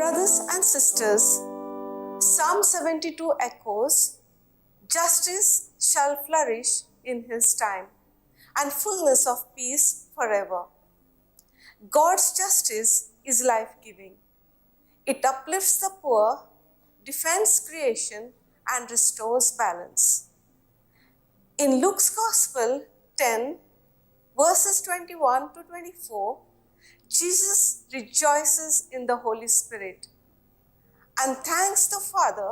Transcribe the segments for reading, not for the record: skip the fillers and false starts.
Brothers and sisters, Psalm 72 echoes, "Justice shall flourish in his time, and fullness of peace forever." God's justice is life giving. It uplifts the poor, defends creation, and restores balance. In Luke's Gospel 10, verses 21 to 24, Jesus rejoices in the Holy Spirit and thanks the Father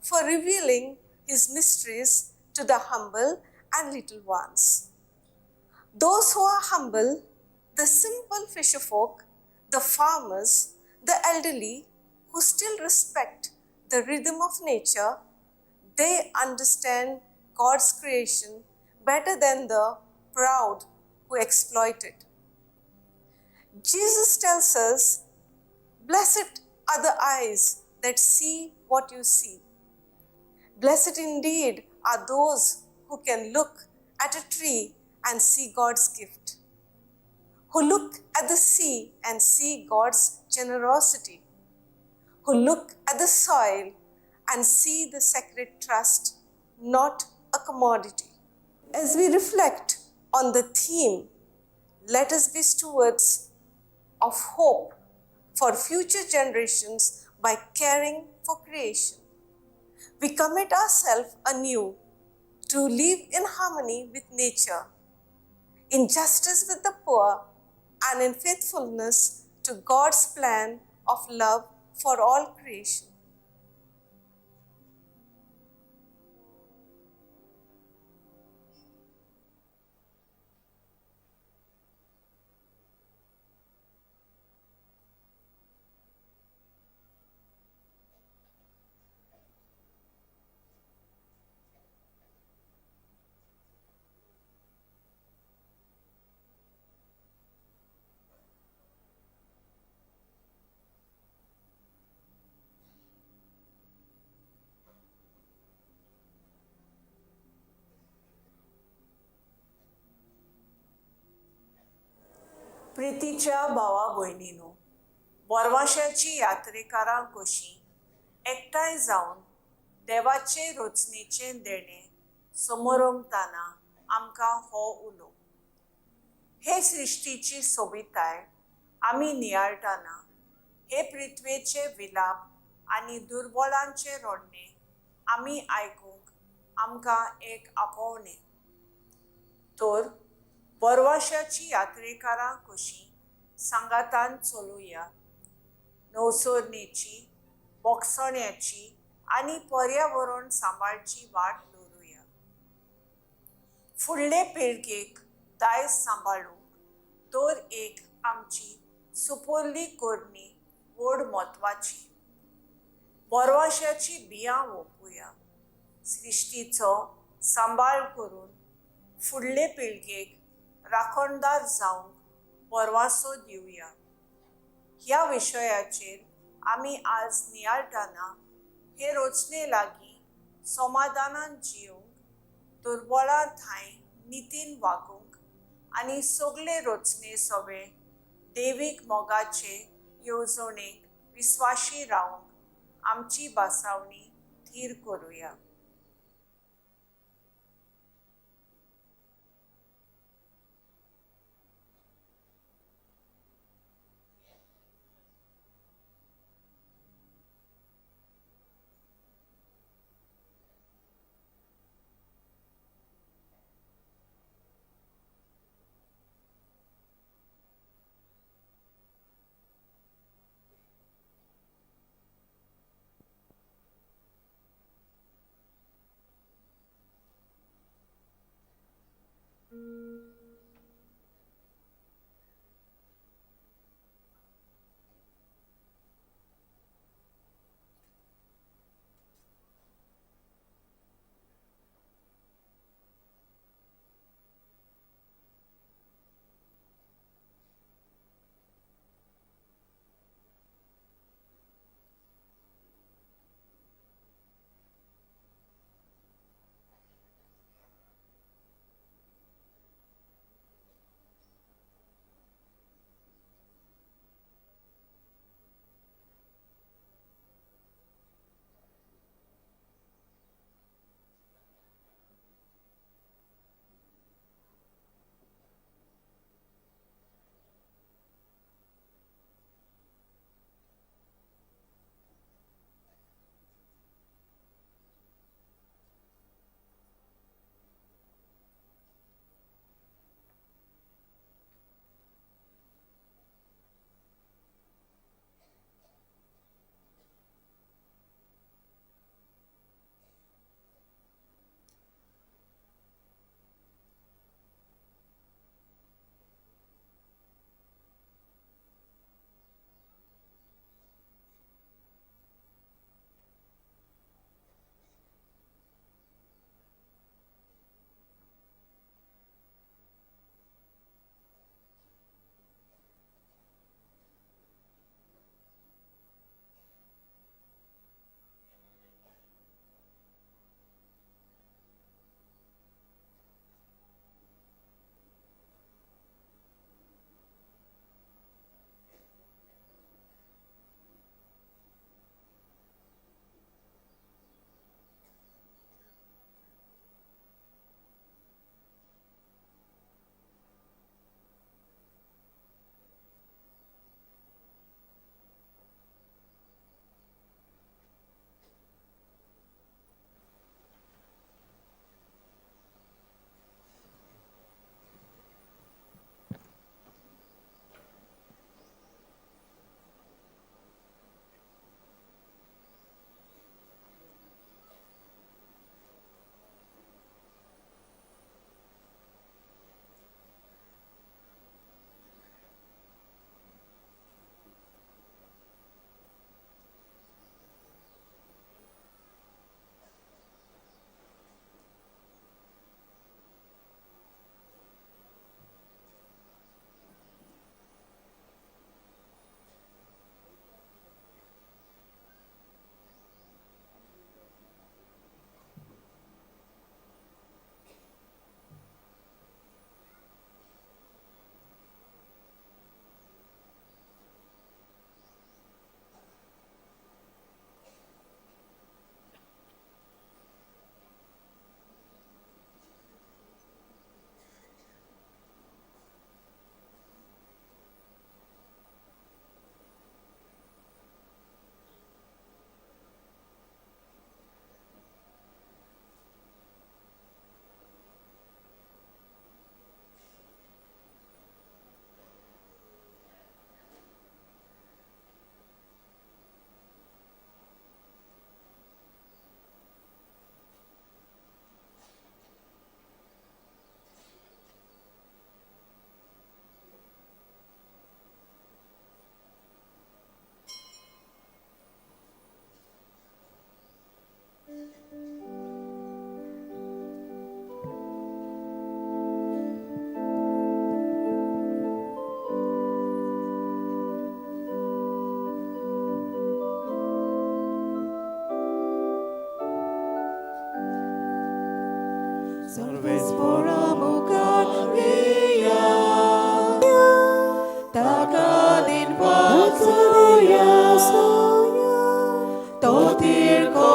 for revealing his mysteries to the humble and little ones. Those who are humble, the simple fisherfolk, the farmers, the elderly who still respect the rhythm of nature, they understand God's creation better than the proud who exploit it. Jesus tells us, "Blessed are the eyes that see what you see. Blessed indeed are those who can look at a tree and see God's gift, who look at the sea and see God's generosity, who look at the soil and see the sacred trust, not a commodity." As we reflect on the theme, let us be stewards of hope for future generations by caring for creation. We commit ourselves anew to live in harmony with nature, in justice with the poor, and in faithfulness to God's plan of love for all creation. प्रितीच्या भावा भयणीनो, बोरवाशाची यात्रेकारां कशीं एकठांय जावन देवाचे रचनेचें देणें समरमताना आमकां हो उलो. हे सृश्टीची सोबिताय आमी नियाळटाना हे पृथ्वेचे विलाप आनी दुर्बळांचे रडणें आमी आयकूंक आमकां एक आपोवणें. तर बोरवाशाची यात्रेकारां कशीं सांगातान चलुया, नवसरणेची, बोगसण्याची आनी पर्यावरण सांबाळची वाट दवरुया. फुडले पिळगेक दायज सांबाळूंक तर एक आमची सुपुल्ली करणी व्हड म्हत्वाची. बोरवाशाची बियां ओंपुया, सृश्टीचो सांबाळ करून फुडले पिळगेक राखणदार जावंक परवासो दिवया. ह्या विशयाचेर आमी आज नियाळटाना हे रचने लागीं समाधानान जियोंक, दुर्बळां थांय नितीन वागूंक आनी सगळे रचने सवे देवीक मोगाचे येवजणेक विस्वाशी रावंक आमची भासावणी थीर करुया.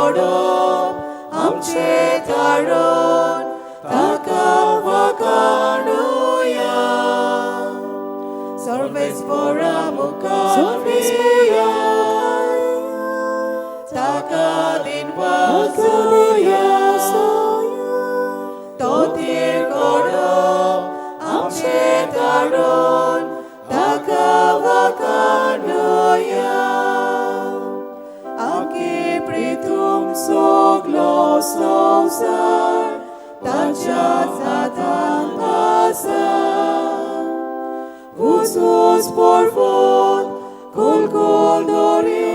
करप आमचें तारण ताका वाखाणुया. सर्वेस्परा मुखारिया ताका दिनवासुया. तोतीर करप आमचें तारण ताका वाखाणुया. आमगे प्रितूम सगलो संवसार तांच्याच हातांत आसा. ऊस पर्वत खोल दरी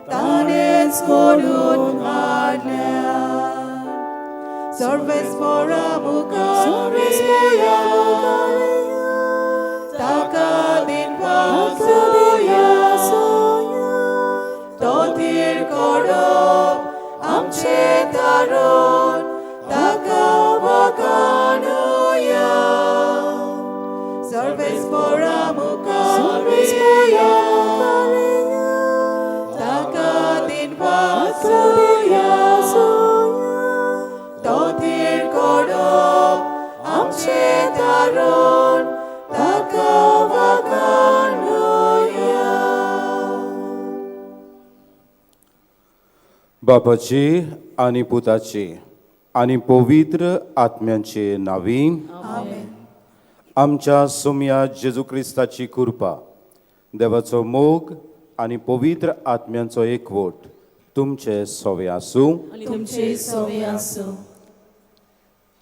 ताणेंच करून हाडल्या. सर्वेस्परा मुखारिया ताका दिनवासुया. तोतीर करप आमचें तारण ताका वाखाणुया. सर्वेस्परा मुखारिया ताका दिनवासुया. तोतीर करप आमचें तारण ताका वाखाणुया. बापाची आनी पुताची आनी पवित्र आत्म्यांचे नांवी. आमच्या सोमया जेजू क्रिस्ताची कृपा, देवाचो मोग आनी पवित्र आत्म्यांचो एकवट तुमचे सोवे आसूं. आनी तुमचे सोवे आसूं.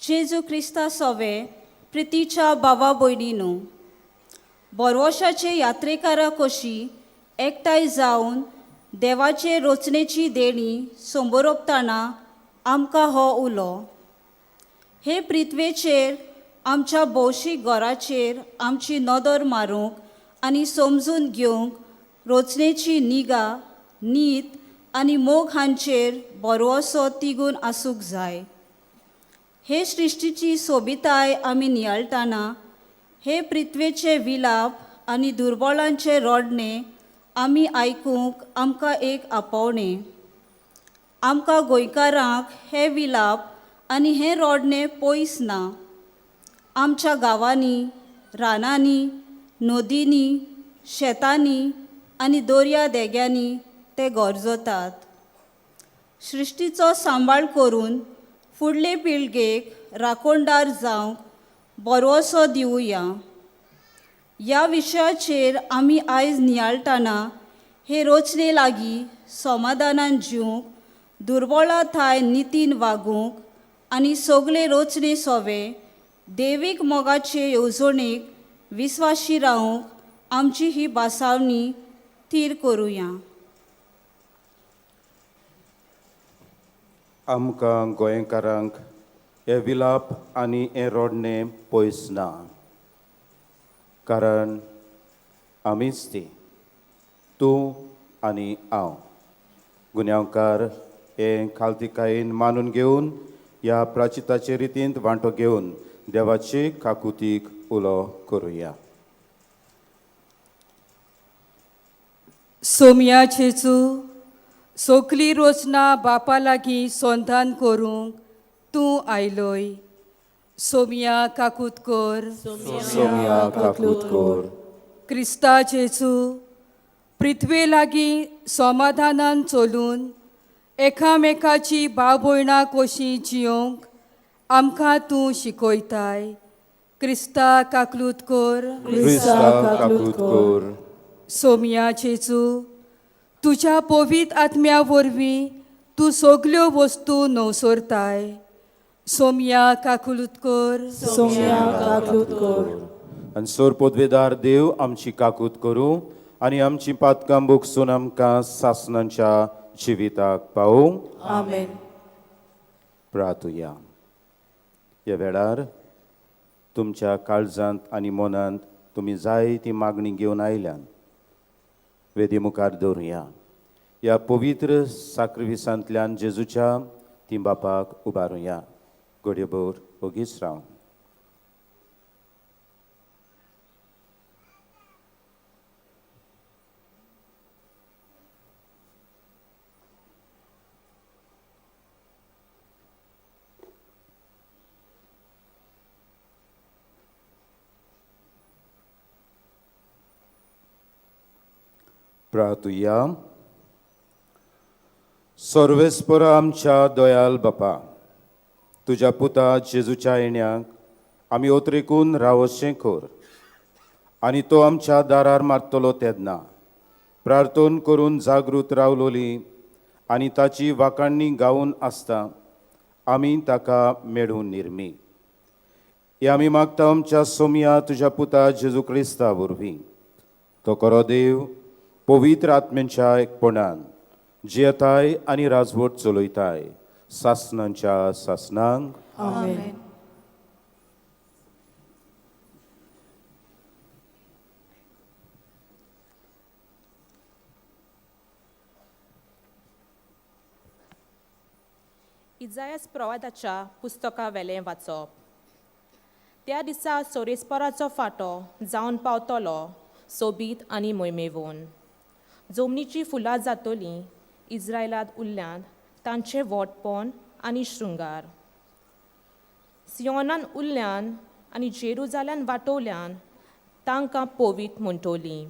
जेजू क्रिस्ता सोवे प्रितीच्या भावा भयणीनो, बोरवशाचे यात्रेकारा कशी एकठांय जावन देवाचे रोचणेची देणी संबरोपताना आमकां हो उलो. हे पृथ्वेचेर आमच्या भौशीक घराचेर आमची नदर मारूंक आनी समजून घेवंक रोचणेची निगा, नीत आनी मोग हांचेर बरोसो तिगून आसूंक जाय. हे सृश्टीची सोबिताय आमी नियाळटाना हे पृथ्वेचे विलाप आनी दुर्बळांचे रडणे आमी आयकूंक आमकां एक आपोवणें. आमकां गोंयकारांक हे विलाप आनी हें रडणें पयस ना. आमच्या गांवांनी, रानांनी, नदींनी, शेतांनी आनी दर्या देग्यांनी ते गरजतात. सृश्टीचो सांबाळ करून फुडले पिळगेक राखणदार जावंक बरोसो दिवया. ह्या विशयाचेर आमी आयज नियाळटाना हे रोचणे लागीं समाधानान जिवंक, दुर्बळा थाय नितीन वागूंक आनी सगळे रोचणे सोवे देवीक मोगाचे येवजणेक विस्वाशी रावंक आमची ही भासावणी थीर करुया. आमकां गोंयकारांक हे विलाप आनी हें रडणें पयस ना, कारण आमीच ती, तूं आनी हांव गुन्यांवकार हें खालतिकायेन मानून घेवन ह्या प्राचिताचे रितींत वांटो घेवन देवाचे काकुतीक उलो करुया. सोमया जेजू, सोकली रोचना बापा लागीं संधान करूंक तूं आयलोय. सोमया काकूत कर. सोमया काकूत कर. क्रिस्ता जेजू, पृथ्वे लागीं समाधानान चलून एकामेकाची भाव भयणां कशीं जियोंक आमकां तूं शिकयताय. क्रिस्ता काकलूत कर. क्रिस्ता काकूत कर. सोमया जेजू, तुज्या पवित्र आत्म्या वरवीं तूं सगल्यो वस्तू नवसरताय. सोमया काकलूत कर. सोमया काकलूत कर. आनी सोर पदवेदार देव आमची काकूत करूं आनी आमची पातकां भोगसून आमकां सासणांच्या जिविताक पावूं. आमेन. प्रातुया. ह्या वेळार तुमच्या काळजांत आनी मनांत तुमी जाय ती मागणी घेवन आयल्यान वेदी मुखार दवरुया. ह्या पवित्र साक्रिफिसांतल्यान जेजूच्या ती बापाक उबारुया. घडयेभर ओगीच रावन. प्रार्थुया. सर्वेस्परा आमच्या दयाल बापा, तुज्या पुता जेजूच्या येण्याक आमी ओतरेकून रावशें कर आनी तो आमच्या दारार मारतलो तेन्ना प्रार्थन करून जागृत रावलोली आनी ताची वाखाणणी गावन आसता आमी ताका मेळून निर्मी. हे आमी मागता आमच्या सोमया तुज्या पुता जेजू क्रिस्ता वरवीं. तो खरो देव पवित्र आत्म्यांच्या एकपणान जियेताय आनी राजवट चलयताय सासणांच्या सासणांक. आमेन. इजायस प्रवादाच्या पुस्तका वेलें वाचप. त्या दिसा सोरेस्पराचो फांटो जावन पावतलो सोबीत आनी मोयमेवोन. जमनीचीं फुलां जातलीं इस्रायलांत उरल्यान तांचें व्हडपण आनी शृंगार. सियोनान उरल्यान आनी जेरुजाल्यान वाटोवल्यान तांकां पवित्र म्हणटलीं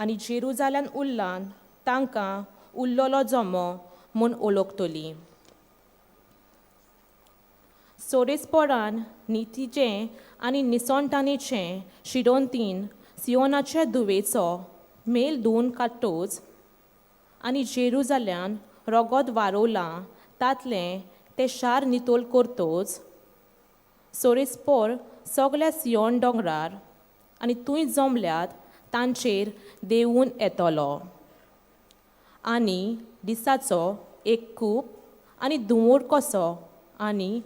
आनी जेरुजाल्यान उरल्यान तांकां उरलेलो जमो म्हूण वळखतलीं. सोरेस्परान नितीचें आनी निसणटाणेचें शिरोंतीन सियोनाचे धुवेचो मेल धुवन काडटोच आनी जेरुजाल्यान रगत वारोवलां तातलें तें शार नितळ करतोच सोरेस्पोर सगल्या सियोन दोंगरार आनी थंय जमल्यात तांचेर देंवून येतलो आनी दिसाचो एक कूप आनी धुंवोर कसो आनी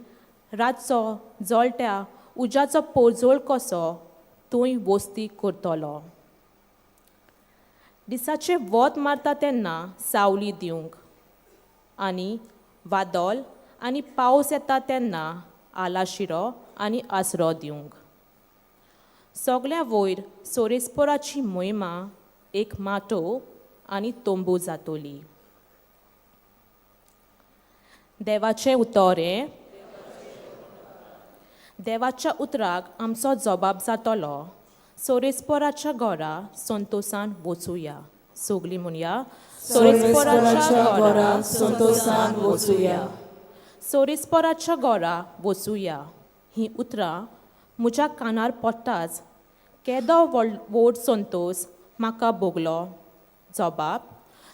रातचो जळट्या उज्याचो पोरजोळ कसो थंय वस्ती करतलो. दिसाचें वत मारता तेन्ना सावली दिवंक आनी वादळ आनी पावस येता तेन्ना आलाशिरो आनी आसरो दिवंक. सगल्या वयर सोरेस्पराची मोहिमा एक माटोव आनी तंबू जातली. देवाचें उतर हें. देवाच्या उतराक आमचो जबाब जातलो. सोरेस्पराच्या घरा संतोसान वचुया. सगलीं म्हणया, सोरेस्पराच्या घरा संतोसान वचुया. सोरेस्पराच्या घरा वचुया हीं उतरां म्हज्या कानार पडटाच केदो व्हड संतोस म्हाका भोगलो. जबाब,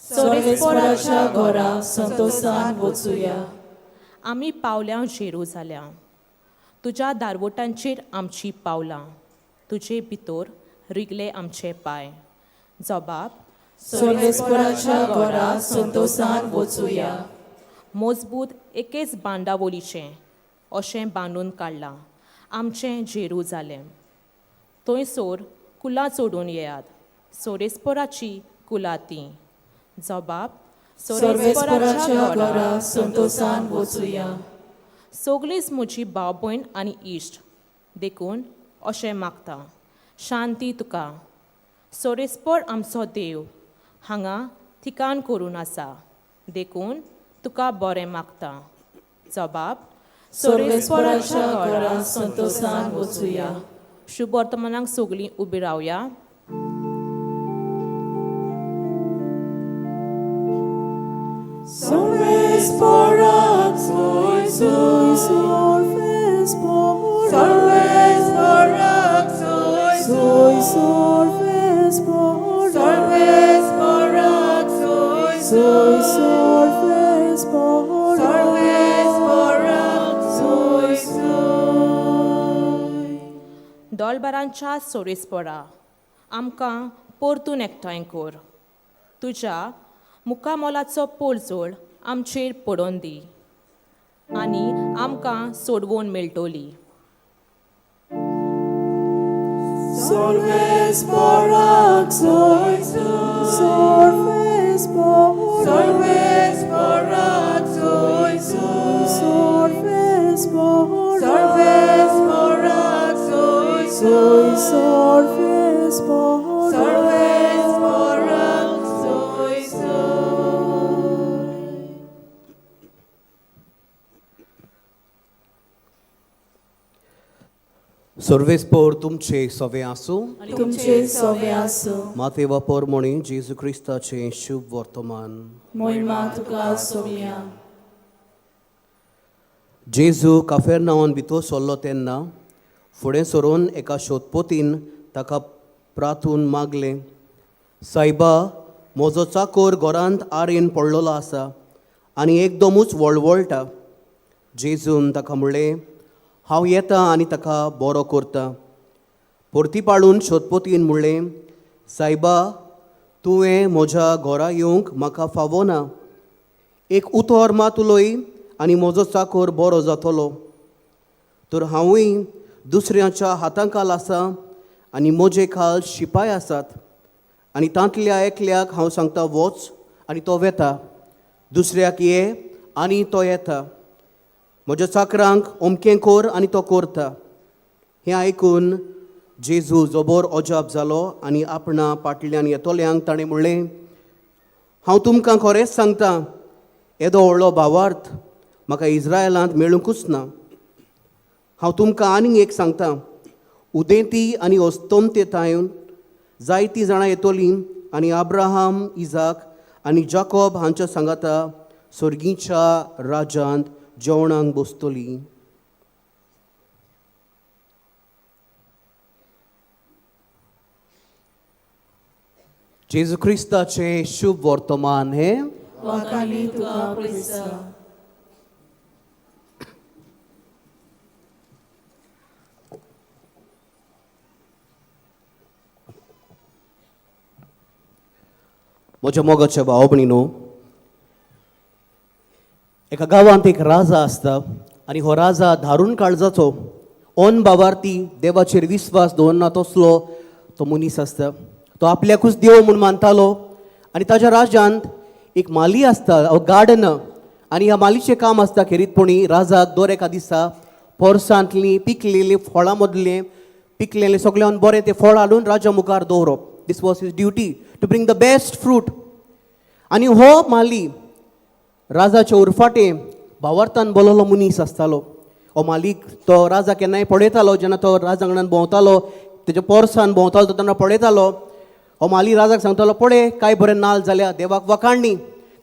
सोरेस्पराच्या घरा संतोसान वचुया. आमी पावल्या जेरुजाल्या, तुज्या दारवटांचेर आमचीं पावलां, तुजे भितर रिगले आमचे पांय. जबाब, सोरेस्पराच्या घरा संतोसान वचुया. मजबूत एकेच बांदावळीचें अशें बांदून काडलां आमचें जेरुजालेम. थंयसर कुलां चडून येयात, सोरेस्पराची कुलां तीं. जबाब, सोरेस्पराच्या घरा संतोसान वचुया. सगलींच म्हजी भाव भयण आनी इश्ट, देखून अशें मागता, शांती तुका. सोरेस्पर आमचो देव हांगा ठिकाण करून आसा, देखून तुका बरें मागता. जबाब, सोरेस्पराच्या घरा संतोसान वचुया. शुभ वर्तमानाक सगलीं उबी रावया. Sorvespora, soy, soy, sorvespora. Sorvespora, soy, soy, sorvespora. Sorvespora, soy, soy, sorvespora. Sorvespora, soy, soy. दोलबारांच्या सोरेस्परा आमकां परतून एकठांय कर. तुज्या मुखामोलाचो पोरजोळ आमचेर पडोवन दी आनी आमकां सोडवून मेळटली. Sorvespora, soy, sorvespora. Sorvespora, soy, soy, sorvespora. Sorvespora, soy, soy, sorvespora. Sorvespora, soy, soy. सर्वेस्पोर तुमचे सवे आसूं. तुमचे सोवे आसूं. माते वा पोरमोणी जेजू क्रिस्ताचें शुभ वर्तमान. मोहिमा तुका सोमया. जेजू काफेरनावन भितर सरलो तेन्ना फुडें सरून एका शोधपोतीन ताका प्राथून मागलें, सायबा, म्हजो चाकोर घरांत आरेन पडलेलो आसा आनी एकदमूच वळवळटा. जेजून ताका म्हणलें, हांव येता आनी ताका बरो करता. परती पाळून शोधपोतीन म्हणलें, सायबा, तुवें म्हज्या घरा येवंक म्हाका फावो ना. एक उतर मात उलय आनी म्हजो चाकोर बरो जातलो. तर हांवूय दुसऱ्याच्या हातांखाल आसा आनी म्हजे खाल शिपाय आसात आनी तांतल्या एकल्याक हांव सांगता वच आनी तो वेता, दुसऱ्याक ये आनी तो येता, म्हज्या चाकरांक अमकें कर आनी तो करता. हें आयकून जेजू जबर अजाप जालो आनी आपणा पाटल्यान येतल्यांक ताणें म्हणलें, हांव तुमकां खरेंच सांगता, येदो व्हडलो भावार्थ म्हाका इज्रायलांत मेळुंकूच ना. हांव तुमकां आनीक एक सांगता, उदेंती आनी अस्तमते तावन जायतीं जाणां येतलीं आनी अब्राहम, इजाक आनी जाकोब हांच्या सांगाता सर्गीच्या राज्यांत जेवणाक बसतलीं. जेजू क्रिस्ताचें शुभ वर्तमान हें. वाखाणी तुका क्रिस्ता. म्हज्या मोगाच्या भाव भयणीनो, एका गांवांत एक राजा आसता आनी हो राजा धारून काळजाचो, ओन बावार्थी, देवाचेर विस्वास दवरना तसलो तो मनीस आसता. तो आपल्याकूच देव म्हूण मानतालो आनी ताज्या राज्यांत एक माली आसता, गार्डन, आनी ह्या मालीचें काम आसता खेरीतपणी राजाक दर एका दिसा पोरसांतलीं पिकलेलीं फळां मदलें पिकलेलें सगळ्यान बरें तें फळ हाडून राजा मुखार दवरप. This was his duty to bring the best fruit. आनी हो माली राजाच्या उरफाटें भावार्थान बोललो मनीस आसतालो. हो मालीक तो राजा केन्नाय पळयतालो, जेन्ना तो राजांगणान भोंवतालो, तेज्या पोरसान भोंवतालो, तो तेन्ना पळयतालो. हो माली राजाक सांगतालो, पळय काय बरें नाल जाल्या, देवाक वखाणणी,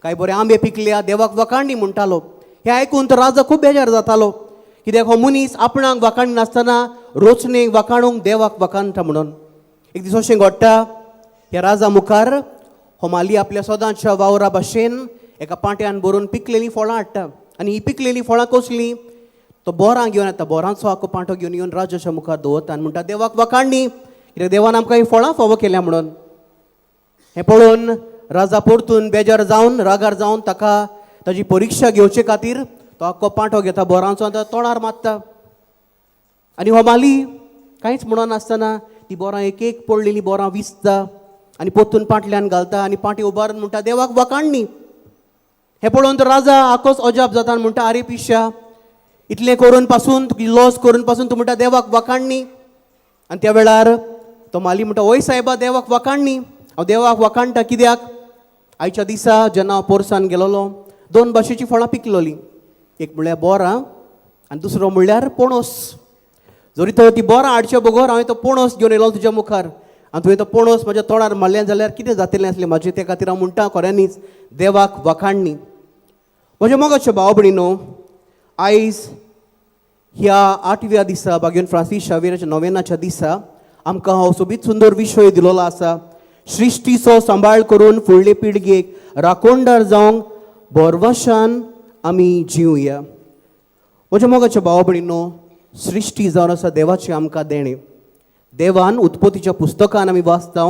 काय बरें आंबे पिकल्या, देवाक वखाणणी म्हणटालो. हें आयकून तो राजा खूब बेजार जातालो, कित्याक हो मनीस आपणाक वखाणी नासतना रोचणेक वखाणूंक देवाक वखाणटा म्हणून. एक दीस अशें घडटा, ह्या राजा मुखार हो माली आपल्या सदांच्या वावरा भाशेन एका पांट्यान भरून पिकलेलीं फळां हाडटा आनी ही पिकलेलीं फळां कसलीं, तो बोरां घेवन येता, बोरांचो आखो पांटो घेवन येवन राजाच्या मुखार दवरता आनी म्हणटा, देवाक वखाणणी, कित्याक देवान आमकां हीं फळां फावो केल्या म्हणून. हें पळोवन राजा परतून बेजार जावन रागार जावन ताका ताजी परिक्षा घेवचे खातीर तो आख्खो पांटो घेता बोरांचो आनी तोंडार मारता. आनी हो माली कांयच म्हणून नासतना ती बोरां एक एक पडलेलीं बोरां विसता आनी परतून पांटल्यान घालता आनी पांटी उबारून म्हणटा, देवाक वखाणणी. हें पळोवन तो राजा आकोच अजाप जाता आनी म्हणटा, आरे पिश्या, इतलें करून पासून तुका लॉस करून पासून तूं म्हणटा देवाक वखाणणी. आनी त्या वेळार तो माली म्हणटा, वय सायबा, देवाक वखाणणी, हांव देवाक वखाणटा कित्याक आयच्या दिसा जेन्ना हांव पोरसान गेलोलो दोन भाशेचीं फळां पिकलोलीं, एक म्हणल्यार बोरां आनी दुसरो म्हणल्यार पणस. जरी तो ती बोरां हाडचे बगर हांवें तो पणस घेवन येयलो तुज्या मुखार आनी तुवें तो पणस म्हज्या तोंडार मारलें जाल्यार कितें जातलें आसलें म्हाजें, ते खातीर हांव म्हणटा खऱ्यांनीच देवाक वखाणणी. म्हज्या मोगाच्या भाव भयणीनो, आयज ह्या आठव्या दिसा बागेवन फ्रांसीस शावेराच्या नोवेनाच्या दिसा आमकां हो सोबीत सुंदर विशय दिलोलो आसा, सृश्टीचो सांबाळ करून फुडले पिळगेक राखणदार जावंक भरवशान आमी जिवया. म्हज्या मोगाच्या भाव भयणीनो, सृश्टी जावन आसा देवाचें आमकां देणें. देवान उत्पत्तीच्या पुस्तकान आमी वाचता,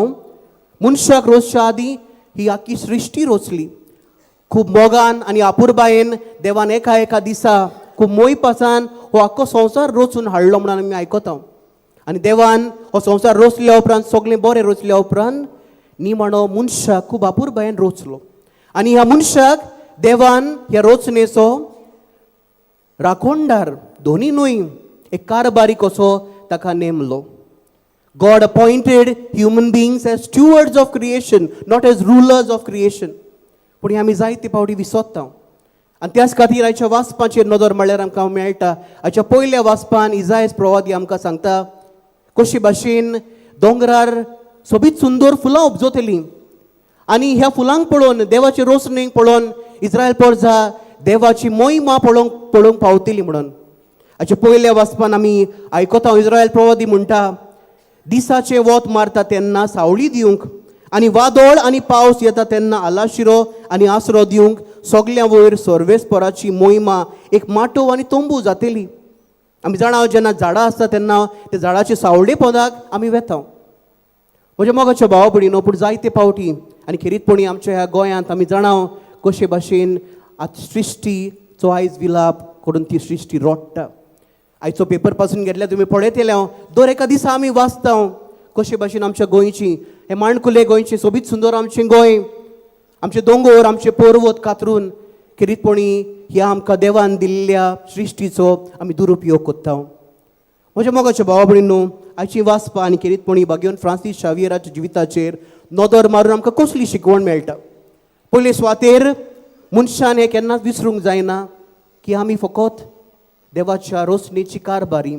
मनशाक रोसच्या आदीं ही आख्खी सृश्टी रोचली. खूब मोगान आनी आपुरबायेन देवान एका एका दिसा खूब मोयपासान हो आख्खो संवसार रोचून हाडलो म्हणून आमी आयकता. आनी देवान हो संवसार रोचल्या उपरांत सगळें बरें रोचल्या उपरांत निमाणो मनशाक खूब आपुरबायेन रोचलो आनी ह्या मनशाक देवान ह्या रोचणेचो राखणदार दोनी न्हय एक कारभारी कसो ताका नेमलो. God appointed human beings as stewards of creation, not as rulers of creation. पूण हें आमी जायते फावटी विसरता आनी त्याच खातीर आयच्या वाचपाचेर नदर म्हणल्यार आमकां मेळटा. आयच्या पयल्या वाचपान इजायस प्रवादी आमकां सांगता, कशे भाशेन दोंगरार सोबीत सुंदर फुलां उपजतलीं आनी ह्या फुलांक पळोवन देवाचे रोसणेक पळोवन इस्रायल पोरजा देवाची मोहिमा पळोवंक पळोवंक पावतली म्हणून. हाचे पयल्या वाचपान आमी आयकता इस्रायल प्रवादी म्हणटा, दिसाचें वत मारता तेन्ना सावळी दिवंक आनी वादळ आनी पावस येता तेन्ना आलाशिरो आनी आसरो दिवंक सगल्या वयर सर्वेस्पराची मोहिमा एक माटोव आनी तंबू जातली. आमी जाणा जेन्ना झाडां आसता तेन्ना त्या झाडाचे सावळे पोंदाक आमी वेता. म्हज्या मोगाच्या भावा भयणीनो, पूण जायते पावटी आनी खेरीतपणी आमच्या ह्या गोंयांत आमी जाणा कशे भाशेन आतां सृश्टीचो आयज विलाप करून ती सृश्टी रोडटा. आयचो पेपर पासून घेतल्यार तुमी पळयतले हांव दर एका दिसा आमी वाचता कशे भाशेन आमच्या गोंयची हे माणकुले गोंयचे सोबीत सुंदर आमचें गोंय, आमचे दोंगोर, आमचे पर्वत कातरून खेरीतपणी ह्या आमकां देवान दिल्ल्या सृश्टीचो आमी दुरुपयोग करता. म्हज्या मोगाच्या भावा भयणीनो, आयची वाचपा आनी खेरीतपणी बागेवन फ्रांसीस शावियराच्या जिविताचेर नदर मारून आमकां कसली शिकवण मेळटा. पयले सुवातेर मनशान हें केन्नाच विसरूंक जायना की आमी फकत देवाच्या रोसणेची कारबारी,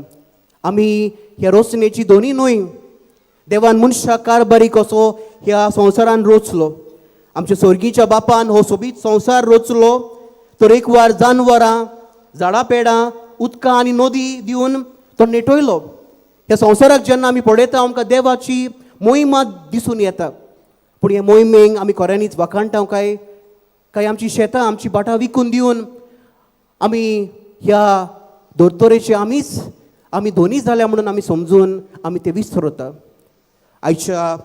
आमी ह्या रोसणेची दोनी न्हय. देवान मनशाक कारबारी कसो ह्या संवसारान रोचलो. आमच्या सोर्गीच्या बापान हो सोबीत संवसार रोचलो तर एकवार जानवरां, झाडां पेडां, उदकां आनी नदी दिवन तो नेटयलो. ह्या संवसाराक जेन्ना आमी पळयता आमकां देवाची मोहिमा दिसून येता. पूण हे मोहिमेक आमी खऱ्यांनीच वाखाणटा काय काय आमची शेतां, आमची भाटां विकून दिवन आमी ह्या धर्तरेचे आमीच आमी दोनी जाल्या म्हणून आमी समजून आमी ते विसरता. आयच्या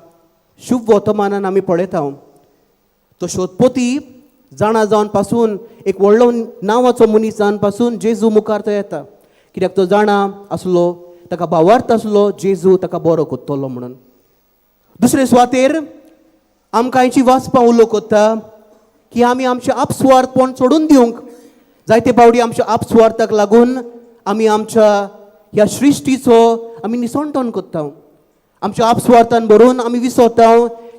शुभ वर्तमानान आमी पळयता तो शोधपती जाणा जावन पासून एक व्हडलो नांवाचो मनीस जावन पासून जेजू मुखार तो येता, कित्याक तो जाणा आसलो, ताका भावार्थ आसलो जेजू ताका बरो कोत्तलो म्हणून. दुसरे सुवातेर आमकां आयची वाचपां उलो कोत्ता की आमी आमचें आपसुवार्थपण सोडून दिवंक. जायते पावटी आमच्या आपसुवार्थाक लागून आमी आमच्या ह्या सृश्टीचो आमी निसणटण कोत्ता. आमच्या आपसुवार्थान भरून आमी विसरता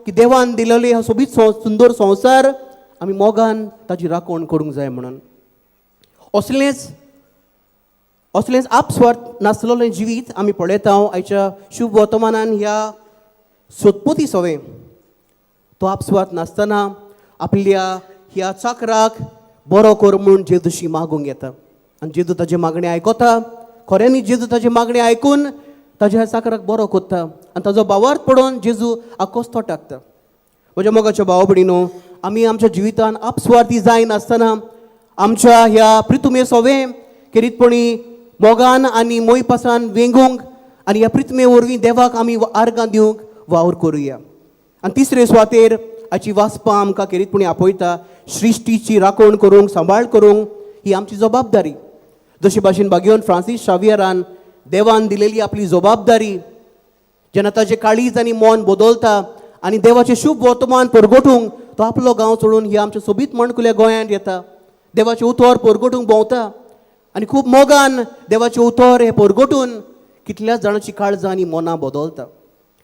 की देवान दिलेले हो सोबीत सुंदर संवसार आमी मोगान ताजी राखण करूंक जाय म्हणून. असलेंच असलेंच आपस्वार्थ नासलेलें जिवीत आमी पळयता आयच्या शुभ वर्तमानान. ह्या सोदपोती सवें तो आपस्वार्थ नासतना आपल्या ह्या चाकराक बरो कर म्हूण जेजूशी मागूंक येता आनी जेजू ताजें मागणें आयकता. खऱ्यांनी जेजू ताजें मागणें आयकून ताज्या ह्या चाकराक बरो कोत्ता आनी ताजो भावार्थ पडोवन जेजू आकोस्तो टाकता. म्हज्या मोगाच्या भाव भयणीनो, आमी आमच्या जिवितान आपस्वार्थी जायनासतना आमच्या ह्या प्रितुमे सोवें खेरीतपणी मोगान आनी मोयपासान वेंगूंक आनी ह्या प्रितमे वरवीं देवाक आमी आर्गां दिवंक वावर करुया. आनी तिसरे सुवातेर हाची वाचपां आमकां खेरीतपणी आपयता सृश्टीची राखण करूंक, सांबाळ करूंक ही आमची जबाबदारी. जशे भाशेन बागेवन फ्रांसीस शावियरान देवान दिलेली आपली जबाबदारी जेन्ना ताजें काळीज आनी मन बदलता आनी देवाचें शुभ वर्तमान परगटूंक तो आपलो गांव सोडून ह्या आमच्या सोबीत माणकुल्या गोंयांत येता, देवाचें उतर परगटूंक भोंवता आनी खूब मोगान देवाचें उतर हें परगटून कितल्याच जाणांची काळजां आनी मनां बदलता.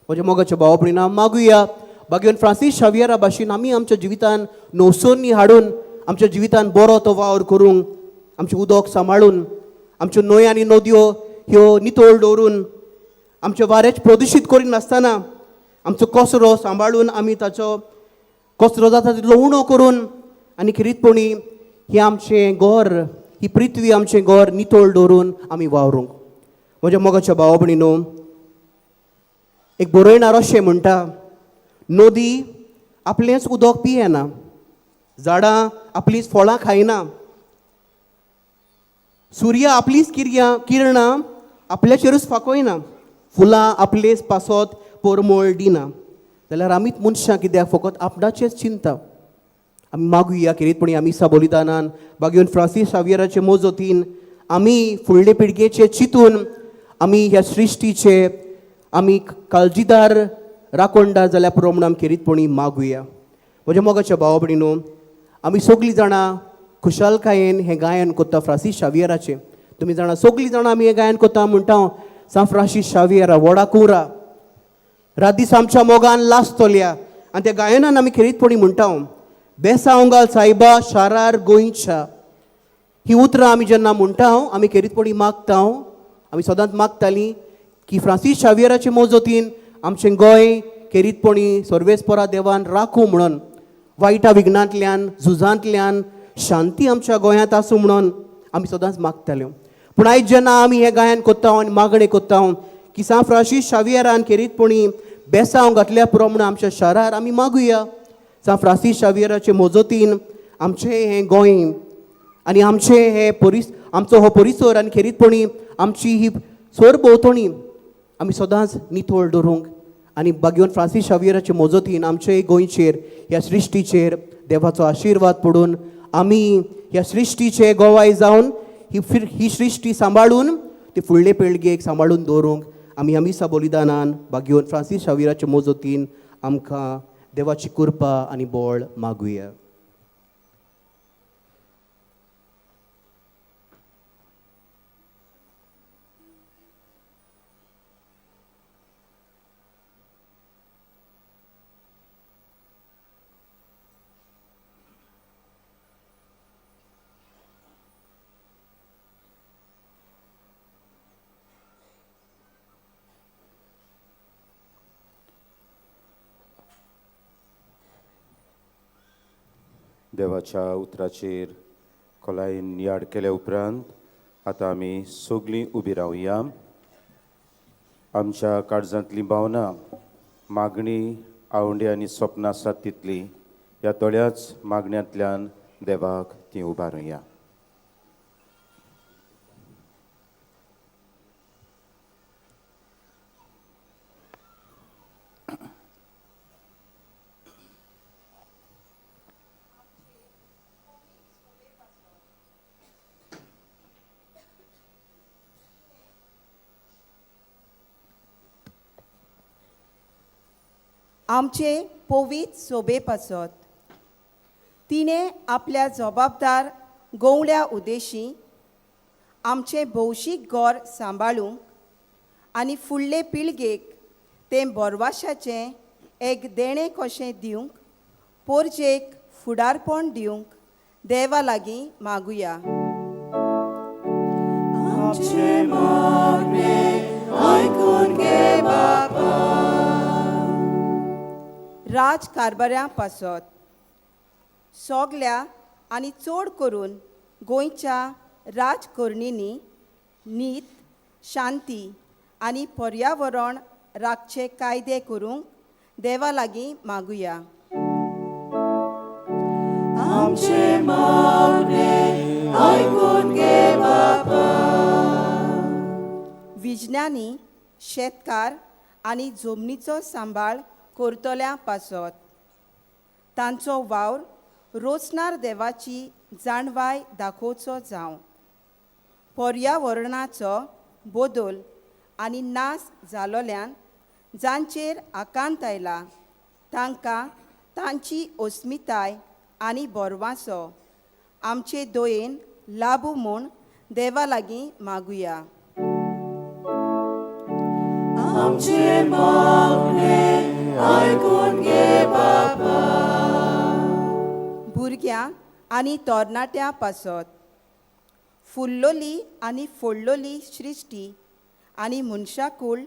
म्हज्या मोगाच्या भाव भयणीं, मागुया बागेवन फ्रांसीस शावियरा भाशेन आमी आमच्या जिवितान नवसोनी हाडून आमच्या जिवितान बरो तो वावर करूंक, आमचें उदक सांबाळून, आमच्यो न्हंय आनी नदयो ह्यो नितळ दवरून, आमचें वारेंच प्रदुशीत करिनासतना आमचो कचरो सांबाळून आमी ताचो कचरो जाता तितलो उणो करून आनी खेरीतपणी हें आमचें घर, ही पृथ्वी आमचें घर नितळ दवरून आमी वावरूंक. म्हज्या मोगाच्या भावा भयणीनो, एक बरयणार अशें म्हणटा, नदी आपलेंच उदक पियेना, झाडां आपलींच फळां खायना, सुर्य आपलीच किरणां आपल्याचेरूच फाकोयना, फुलां आपलेच पासत परमळ दिना, जाल्यार आमीच मनशां कित्याक फकत आपणाचेच चिंता. आमी मागुया खेरीतपणी आमी मिसा बलिदानान बागेवन फ्रांसीस शावियराचे मोजोतीन आमी फुडले पिळगेचे चिंतून आमी ह्या सृश्टीचे आमी काळजीदार राखणदार जाल्यार पुरो म्हूण आमी खेरीतपणी मागुया. म्हज्या मोगाच्या भावा भयणीनो, आमी सगळीं जाणां खुशालकायेन हें गायन कोत्ता फ्रांसीस शावियराचें. तुमी जाणां सगळीं जाणां आमी हें गायन कोत्ता म्हणटा, सांत फ्रांसीस शावियरा व्हडा कुरा रात दीस आमच्या मोगान लासतल्या. आनी त्या गायनान आमी खेरीतपणी म्हणटा, बेसांव घाल सायबा शारार गोंयच्या. ही उतरां आमी जेन्ना म्हणटा आमी खेरीतपणी मागता, आमी सदांच मागतालीं की फ्रांसीस शावियराचे मोजोतीन आमचें गोंय खेरीतपणी सर्वेस्परा देवान राखूं म्हणून, वायटा विघ्नांतल्यान झुजांतल्यान शांती आमच्या गोंयांत आसूं म्हणून आमी सदांच मागताल्यो. पूण आयज जेन्ना आमी हें गायन कोत्ता आनी मागणें कोत्ता की सांत फ्रांसीस शावियरान खेरीतपणी बेसांव घातल्या पुरो म्हणून आमच्या शारार आमी मागुया. सांत फ्रांसीस शावियराचे मोजोतीन आमचें हें गोंय आनी आमचें हें आमचो हो परिसर आनी खेरीतपणी आमची ही सरभोंवतणी आमी सदांच नितळ दवरूंक आनी बागेवन फ्रांसीस शावियराचे मोजोतीन आमचे गोंयचेर ह्या सृश्टीचेर देवाचो आशिर्वाद पडून आमी ह्या सृश्टीचे गोवाय जावन ही सृश्टी सांबाळून ती फुडले पिळगेक सांबाळून दवरूंक आमी ह्या मिसा बलिदानान बागेवन फ्रांसीस शावियराचे मोजोतीन आमकां देवाची कृपा आनी बळ मागुया. देवाच्या उतराचेर खोलायेन याद केल्या उपरांत आतां आमी सगळीं उबी रावया. आमच्या काळजांतली भावना, मागणी, आवंडे आनी सपनां आसात तितली ह्या थोड्याच मागण्यांतल्यान देवाक ती उबारुया. आमचे पवित्र सोबे पासत तिणें आपल्या जबाबदार गोवल्या उदेशी आमचें भौशीक गोर सांबाळूंक आनी फुडले पिळगेक तें बोरवाशाचें एक देणें कशें दिवंक पोरजेक फुडारपण दिवंक देवा लागीं मागुया. आमचें मागणें आयकून घे बापा. राज कारभाऱ्यां पासत सगल्या आनी चड करून गोंयच्या राजकर्णींनी नीत, शांती आनी पर्यावरण राखचे कायदे करूंक देवा लागीं मागुया. आमचें मागणें आयकून घे बापा. विज्ञानी, शेतकार आनी जमनीचो सांबाळ करतल्या पासत तांचो वावर रोचणार देवाची जाणवाय दाखोवचो जावं. पर्यावरणाचो बदल आनी नाश जालोल्यान जांचेर आकांत आयला तांकां तांची अस्मिताय आनी बोरवासो आमचे दयेन लाबू म्हूण देवा लागीं मागुया. आमचें मागणें आयकून घे बापा. भुरग्यां आनी तरणाट्यां पासत फुल्लोली आनी फोडलोली सृश्टी आनी मनशाकूळ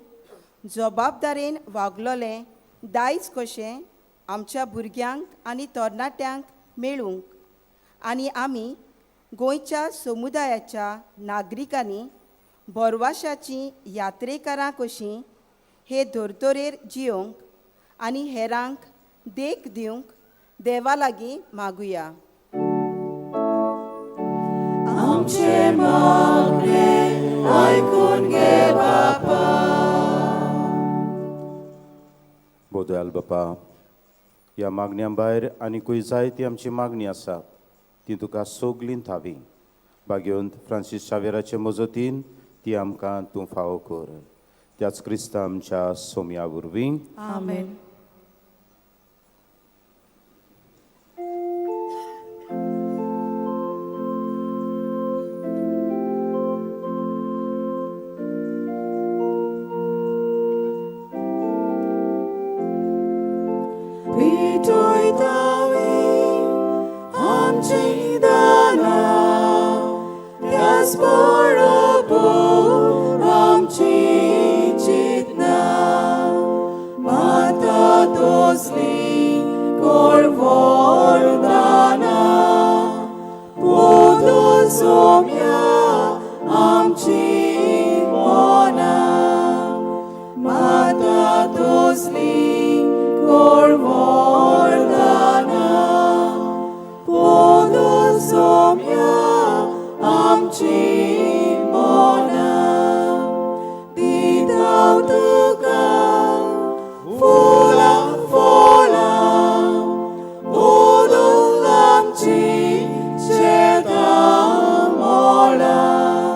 जबाबदारेन वागलोलें दायज कशें आमच्या भुरग्यांक आनी तरणाट्यांक मेळूंक आनी आमी गोंयच्या समुदायाच्या नागरिकांनी बोरवाशाचीं यात्रेकारां कशीं हे धर्तरेर जियोंक आनी हेरांक देख दिवंक देवा लागीं मागुया. आमचें मागणें आयकून घे बापा. बोदयाल बापा, ह्या मागण्यां भायर आनीकूय जायती आमची मागणी आसा ती तुका सगलीं थावी. बागेवंत फ्रांसीस शावेराचे मजतीन ती आमकां तूं फावो कर. त्याच क्रिस्ता आमच्या सोम्या वरवीं. आमेन. Diaspora, कोळवरदाना पोदो सोम्या आमची मना माता तोसली कोळवरदाना पोदो सोम्या आमची मना दिताव तुका फुलां फळां ओदूंक आमची शेतां मळां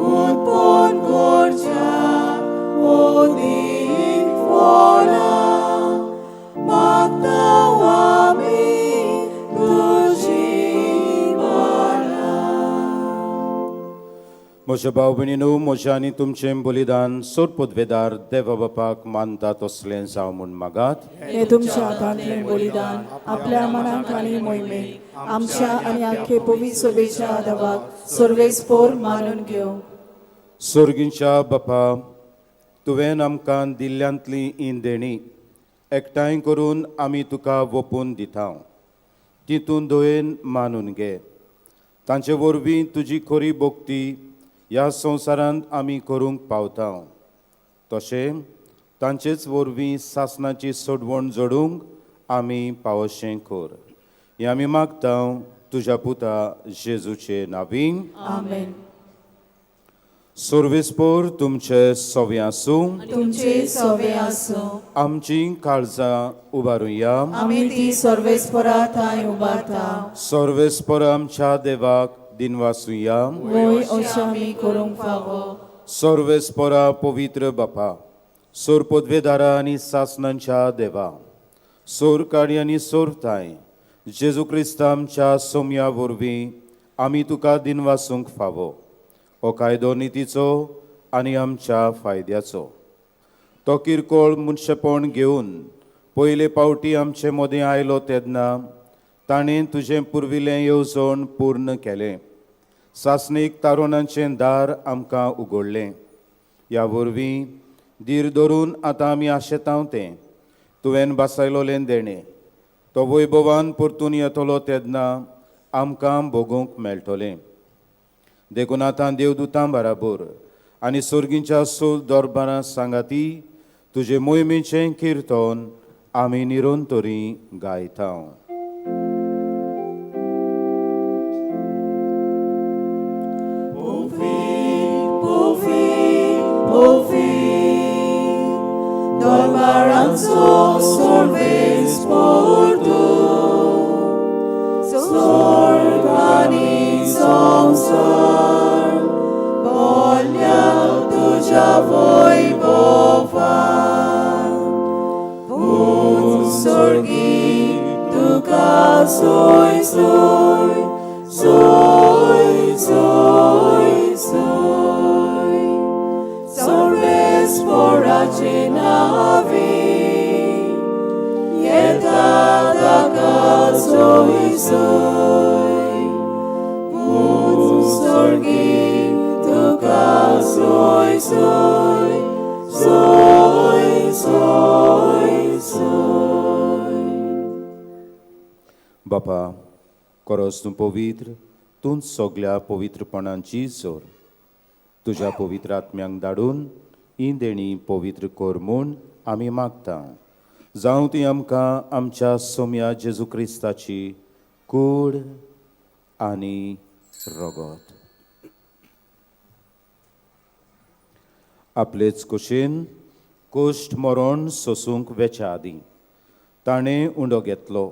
उत्पन्न करच्या ओदीक फळां मागता आमी तुजी बळां. म्हज्या भाव भयणीनो, म्हज्या आनी तुमचें बलिदान सोड पदवेदार देवा बापाक मानता तसलें जावं म्हूण मागात. हे तुमच्या हातांतलें बलिदान आपल्या मनाक आनी मोहिमेक आमच्या आनी आख्खे पवित्र सभेच्या देवाक सर्वेस्पोर मानून घेवं. सोर्गींच्या बापा, तुवें आमकां दिल्ल्यांतली ही देणी एकठांय करून आमी तुका वोपून दिता. तितून दयेन मानून घे. तांचे वरवीं तुजी खरी भक्ती ह्या संवसारांत आमी करूंक पावता. तशें तांचेच वरवीं सासणाची सोडवण जोडूंक आमी पावशें कर. हें आमी मागता तुज्या पुता जेजूचे नावीन. आमेन. सर्वेस्पोर तुमचे सवे आसूं. तुमचे सवे आसूं. आमची काळजां उबारुया. आमी ती सर्वेस्परा थंय उबारता. सर्वेस्पोर आमच्या देवाक दिनवासुया. वय, अशें आमी करूंक फावो. सर्वेस्पोरा पवित्र बापा, सोर पदवेदारा आनी सासणांच्या देवा, सोर काडी आनी सोरताय जेजू क्रिस्ता आमच्या सोमया वरवीं आमी तुका दिनवासूंक फावो. हो कायदो नितीचो आनी आमच्या फायद्याचो. तो किरकोळ मनशेपण घेवन पयले पावटी आमचे मदें आयलो तेन्ना ताणें तुजें पुर्विल्लें येवजण पूर्ण केलें. सासणीक तारुणांचें दार आमकां उगडलें. ह्या वरवीं धीर धरून आतां आमी आशेतांव तें तुवें बासायलोलें देणें तो वैभवान परतून येतलो तेन्ना आमकां भोगूंक मेळटलें. देखून आतां देवदूतां बराबर आनी सोर्गींच्या सोल दरबारां सांगाती तुजे मोहिमेचें किर्तन आमी निरंतरी गायता. Dorbaranzo sorves portu, Sorgani samsar, Bolya tuja vaibhava, Pun sorgi tuka soy soy, soy soy soy, Sorves porache navi, Yeta taka soy soy, Pun sorgi tuka soy soy, soy soy soy. बापा, खरोच तूं पवित्र, तूंच सगल्या पवित्रपणांची जोर. तुज्या पवित्र आत्म्यांक धाडून ही देणी पवित्र कर म्हूण आमी मागता. जावं ती आमकां आमच्या सोम्या जेजू क्रिस्ताची कूड आनी रगत. आपलेच कुशीन कोश्ट मरण सोसूंक वेच्या आदीं ताणें उंडो घेतलो.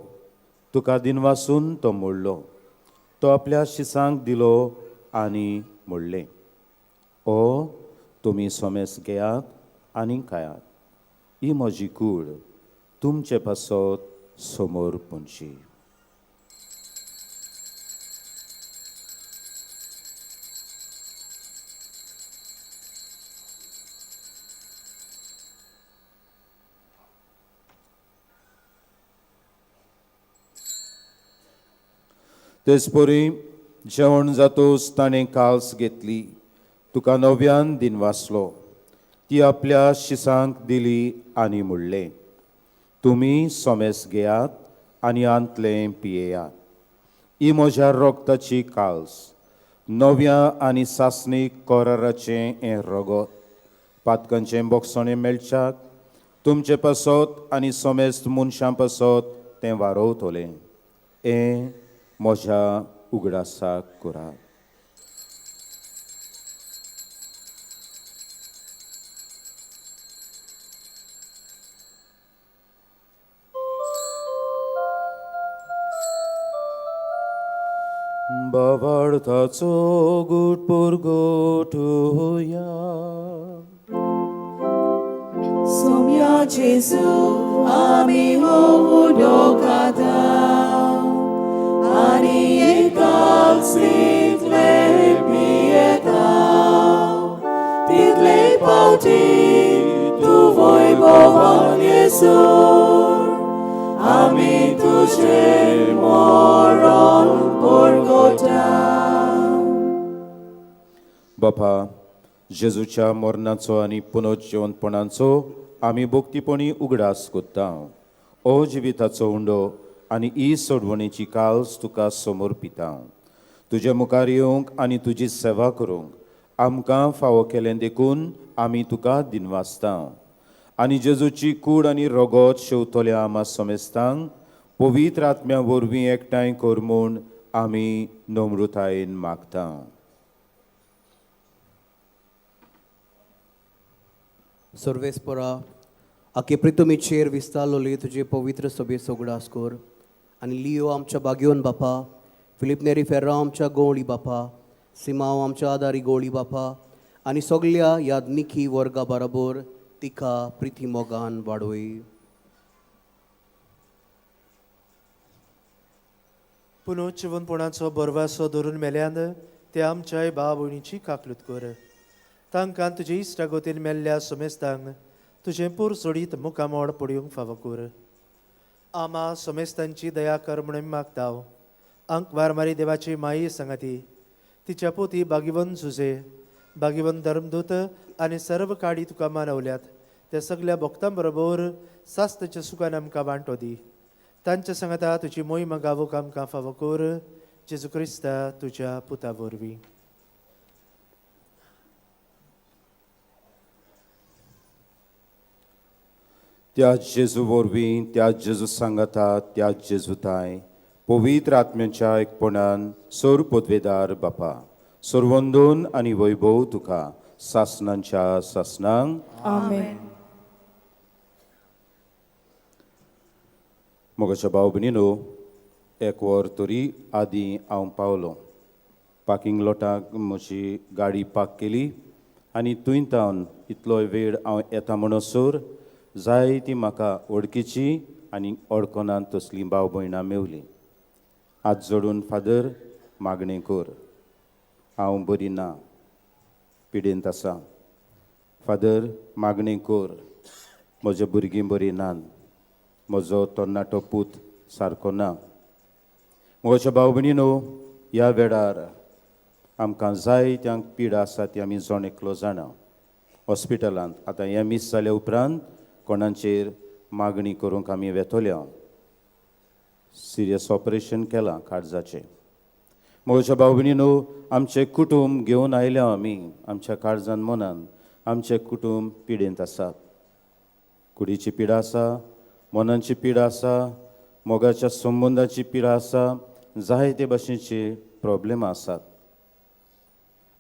तुका दिनवासून तो मोडलो. तो आपल्या शिसांक दिलो आनी म्हणलें, ओ तुमी सोमेस घेयात आनी खायात. ही म्हजी कूड तुमचे पासत समोर पुंची. तेचपरी जेवण जातोच ताणें काल्स घेतली. तुका नव्यान दिनवासलो. ती आपल्या शिसांक दिली आनी म्हणलें, तुमी सोमेस घेयात आनी आंतलें पियेयात. ही म्हज्या रोगताची काल्स, नव्या आनी सासणीक कराराचें हें रगत. पातकांचें बोगसणें मेळच्याक तुमचे पासत आनी समेस्त मनशां पासत तें वारोवतलें. हें म्हज्या उगडासाक करात. बाबार्थाचो गुट पुरगोटुया. सोम्या जेजू आमी हो उदोकाता आनी एकाच पियेता तितले पावटी तूं वैभवान येसर आमी तुजें मरण परगटा. बापा, जेजूच्या मरणाचो आनी पुनर्जिवंतपणाचो आमी भक्तीपणी उगडास कोत्ता. ओ जिविताचो उंडो आनी ही सोडवणेची काल्स तुका समर्पिता. तुजे मुखार येवंक आनी तुजी सेवा करूंक आमकां फावो केलें देखून आमी तुका दिनवासता. आनी जेजूची कूड आनी रगत शेवतल्या आमा समेस्तांक पवित्र आत्म्या वरवीं एकठांय कर म्हूण आमी नम्रतायेन मागता. सर्वेस्परा, आखे प्रितमीचेर विस्तारलोली तुजे पवित्र सभेचो उगडास कर आनी लियो आमच्या बागयोन बापा, फिलीप नेरी फेर्रांव आमच्या गवळी बापा, सिमांव आमच्या आदारी गवळी बापा आनी सगल्या यादनिकी वर्गा बराबर तिका प्रिती मोगान वाडोय. पुनर्जिवनपणाचो बरवासो धरून मेल्यान ते आमच्याय भाव भयणीची काकलूत कर. तांकां तुजे इश्टागतीन मेल्ल्या सोमेस्तांक तुजें पूर सोडीत मुखामोड पडयूंक फावो कर. आमा सोमेस्तांची दया कर म्हणून मागता. अंक वारमारी देवाची माई सांगाती तिच्या पोती बागिवन जुजे बागिवन धर्मदूत आनी सर्व काडी तुका मानवल्यात त्या सगल्या भक्तां बरोबर सास्ताच्या सुखान आमकां वांटो दी. तांच्या सांगाता तुजी मोहिमा गावूंक आमकां फावो कर. जेजू क्रिस्ता तुज्या पुता वरवीं. त्या जेजू वरवीं, त्या जेजू सांगाता, त्या जेजूताय पवित्र आत्म्याच्या एकपणान सोर पदवेदार बापा, सर्वंदून आनी वैभव तुका सासनांच्या सासनांक. आमेन. मोगाच्या भाव भयणीनो, एक वर तरी आदीं हांव पावलो. पार्किंग लॉटाक म्हजी गाडी पार्क केली आनी थंय तावन इतलो वेळ हांव येता म्हणसर जायती म्हाका वळखीची आनी वळखनात तसलीं भाव भयणां मेवलीं. हात जोडून फादर मागणें कर, हांव बरी ना, पिडेंत आसा. फादर मागणें कर, म्हज्या भुरगीं बरीं नात, म्हजो तरणाटो पूत सारको ना. म्हज्या भाव भयणीनो, ह्या वेळार आमकां जाय त्या पिडा आसा ती आमी जण एकलो जाणा. हॉस्पिटलांत आतां हें मीस जाल्या उपरांत कोणाचेर मागणी करूंक आमी वेतोल्या. सिरियस ऑपरेशन केलां काळजाचें. म्हज्या भाव भयणीनो, आमचें कुटूंब घेवन आयल्या आमी आमच्या काळजान मनान. आमचें कुटूंब पिडेंत आसात. कुडीची पिडा आसा, मनाची पिडा आसा, मोगाच्या संबंदाची पिडा आसा, जायते भाशेचे प्रॉब्लेम आसात.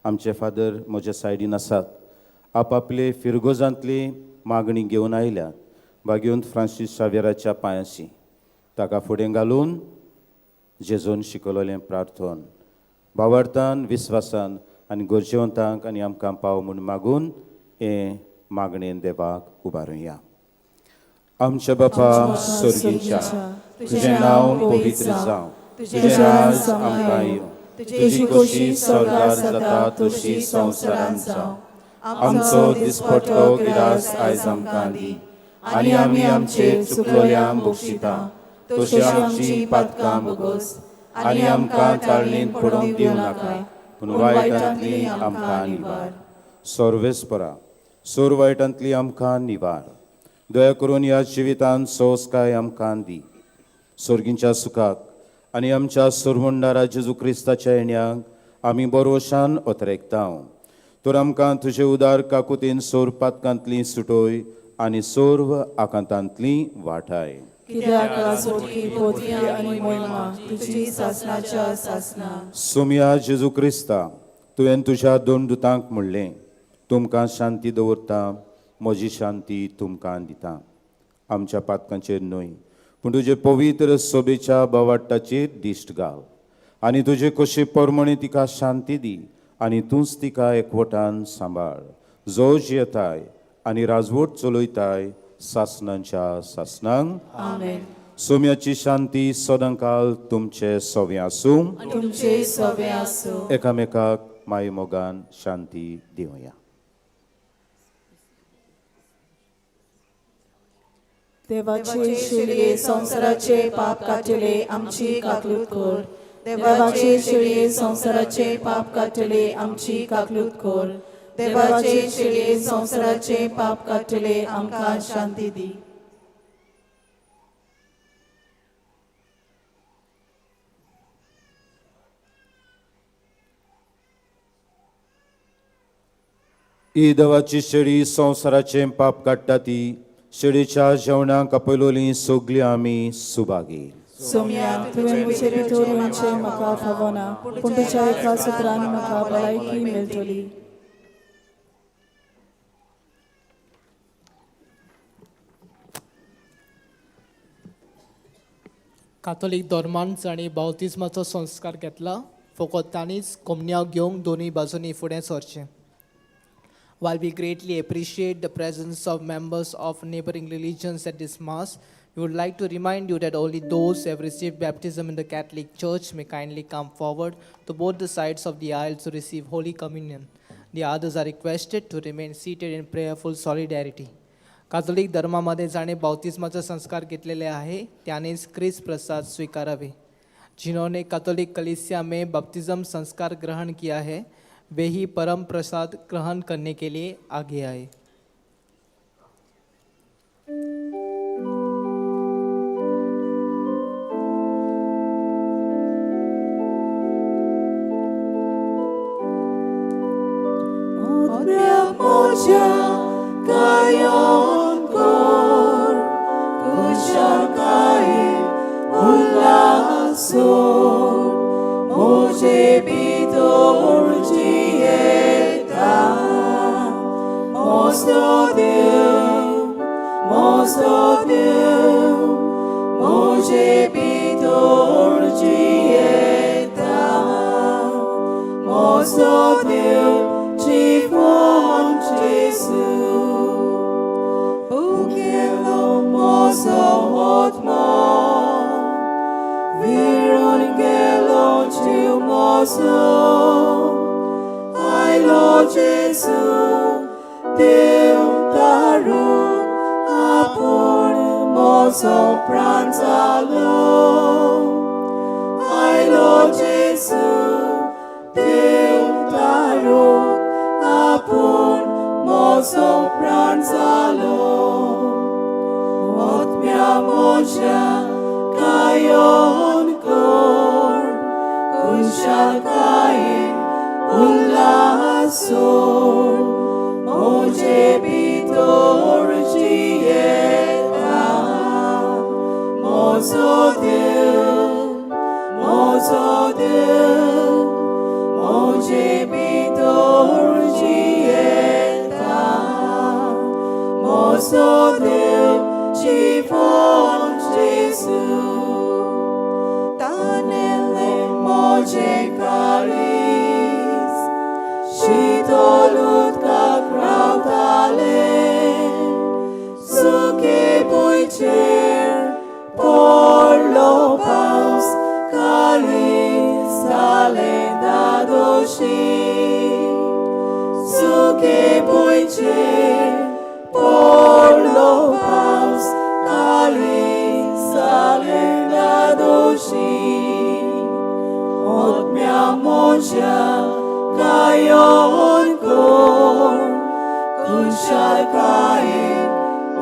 आमचे फादर म्हज्या सायडीन आसात. आपापले फिरगोजांतली मागणी घेवन आयल्यात बागेवन फ्रांसीस शावेराच्या पांयाशी. ताका फुडें घालून जेजून शिकवलें प्रार्थन भावार्थान विस्वासान आनी गरजेवंतांक आनी आमकां पाव म्हूण मागून हें मागणेन देवाक उबारुया. आमच्या बापा सर्गीच्या, तुजें नांव पवित्र जावं, तुजें राज आमकां येवं, तुजी खोशी स्वर्गार जाता तशी संवसारांत जावं. आमचो दिसपट्टो गिरास आयज आमकां दी आनी आमी आमचे चुकलोल्यांक बक्षिता तशी आमची पातकां बोगस आनी आमकां चाळणींत पडूंक दिवं नाका, पूण वायटांतली आमकां निवार. सर्वेस्परा, सोर वायटांतली आमकां निवार. दया करून ह्या जिवितांत सोंसकाय आमकां दी. सोर्गींच्या सुखाक आनी आमच्या सोरवंडारा जेजू क्रिस्ताच्या येण्याक आमी बरोशान ओतरेकता. तर आमकां तुजे उदार काकुतीन सोर पातकांतली सुटोय आनी सोर्व आकांतांतली वाठाय. कित्याक सोडकी पोतया आनी मोहिमा तुजी सासनाच्या सासना. सोमया जेजू क्रिस्ता, तुवें तुज्या दोन दुतांक म्हणलें, तुमकां शांती दवरता, म्हजी शांती तुमकां दिता. आमच्या पातकांचेर न्हय पूण तुजे पवित्र सोबेच्या बवाट्टाचेर दिश्ट घाल आनी तुजे कशी परमणी तिका शांती दी आनी तूंच तिका एकवटान सांबाळ, जो जियेताय आनी राजवट चलयताय सासनांच्या सासनांक. आमेन. सोम्याची शांती सदांकाल तुमचे सवे आसूं. तुमचे सवे आसूं. एकामेकाक माय मोगान शांती दिवया. देवाचे शिळये संवसाराचे पाप काडटले आमची काकलूत कर. देवाचे शिळये संवसाराचे पाप काडटले आमची काकलूत कर. देवाचे शिळये संवसाराचे पाप काडटले आमकां शांती दी. ही देवाची शेळी संवसाराचें पाप काडटा ती शेळीच्या जेवणाक आपयलोली सगळी आमी सुभागी. सोम्या, तुवें म्हजे भितर येवचें म्हाका फावना, पूण तुज्या एका सुत्रान म्हाका भलायकी मेळटली. कातोलीक धर्मान जांणी बावतिज्माचो संस्कार घेतला फकत तांणीच कोमन्यांव घेवंक दोनूय बाजूंनी फुडें सरचें. While we greatly appreciate the presence of members of neighboring religions at this Mass, we would like to remind you that only those who have received baptism in the Catholic Church may kindly come forward to both the sides of the aisle to receive Holy Communion. The others are requested to remain seated in prayerful solidarity. Catholic धर्मामध्ये जाणे बाप्तिस्माचा संस्कार घेतलेले आहे त्यानेच ख्रिस्त प्रसाद स्वीकारावे. जिन्होंने Catholic कलीसिया में baptism संस्कार ग्रहण किया है वे ही परम प्रसाद ग्रहण करने के लिए आगे आए.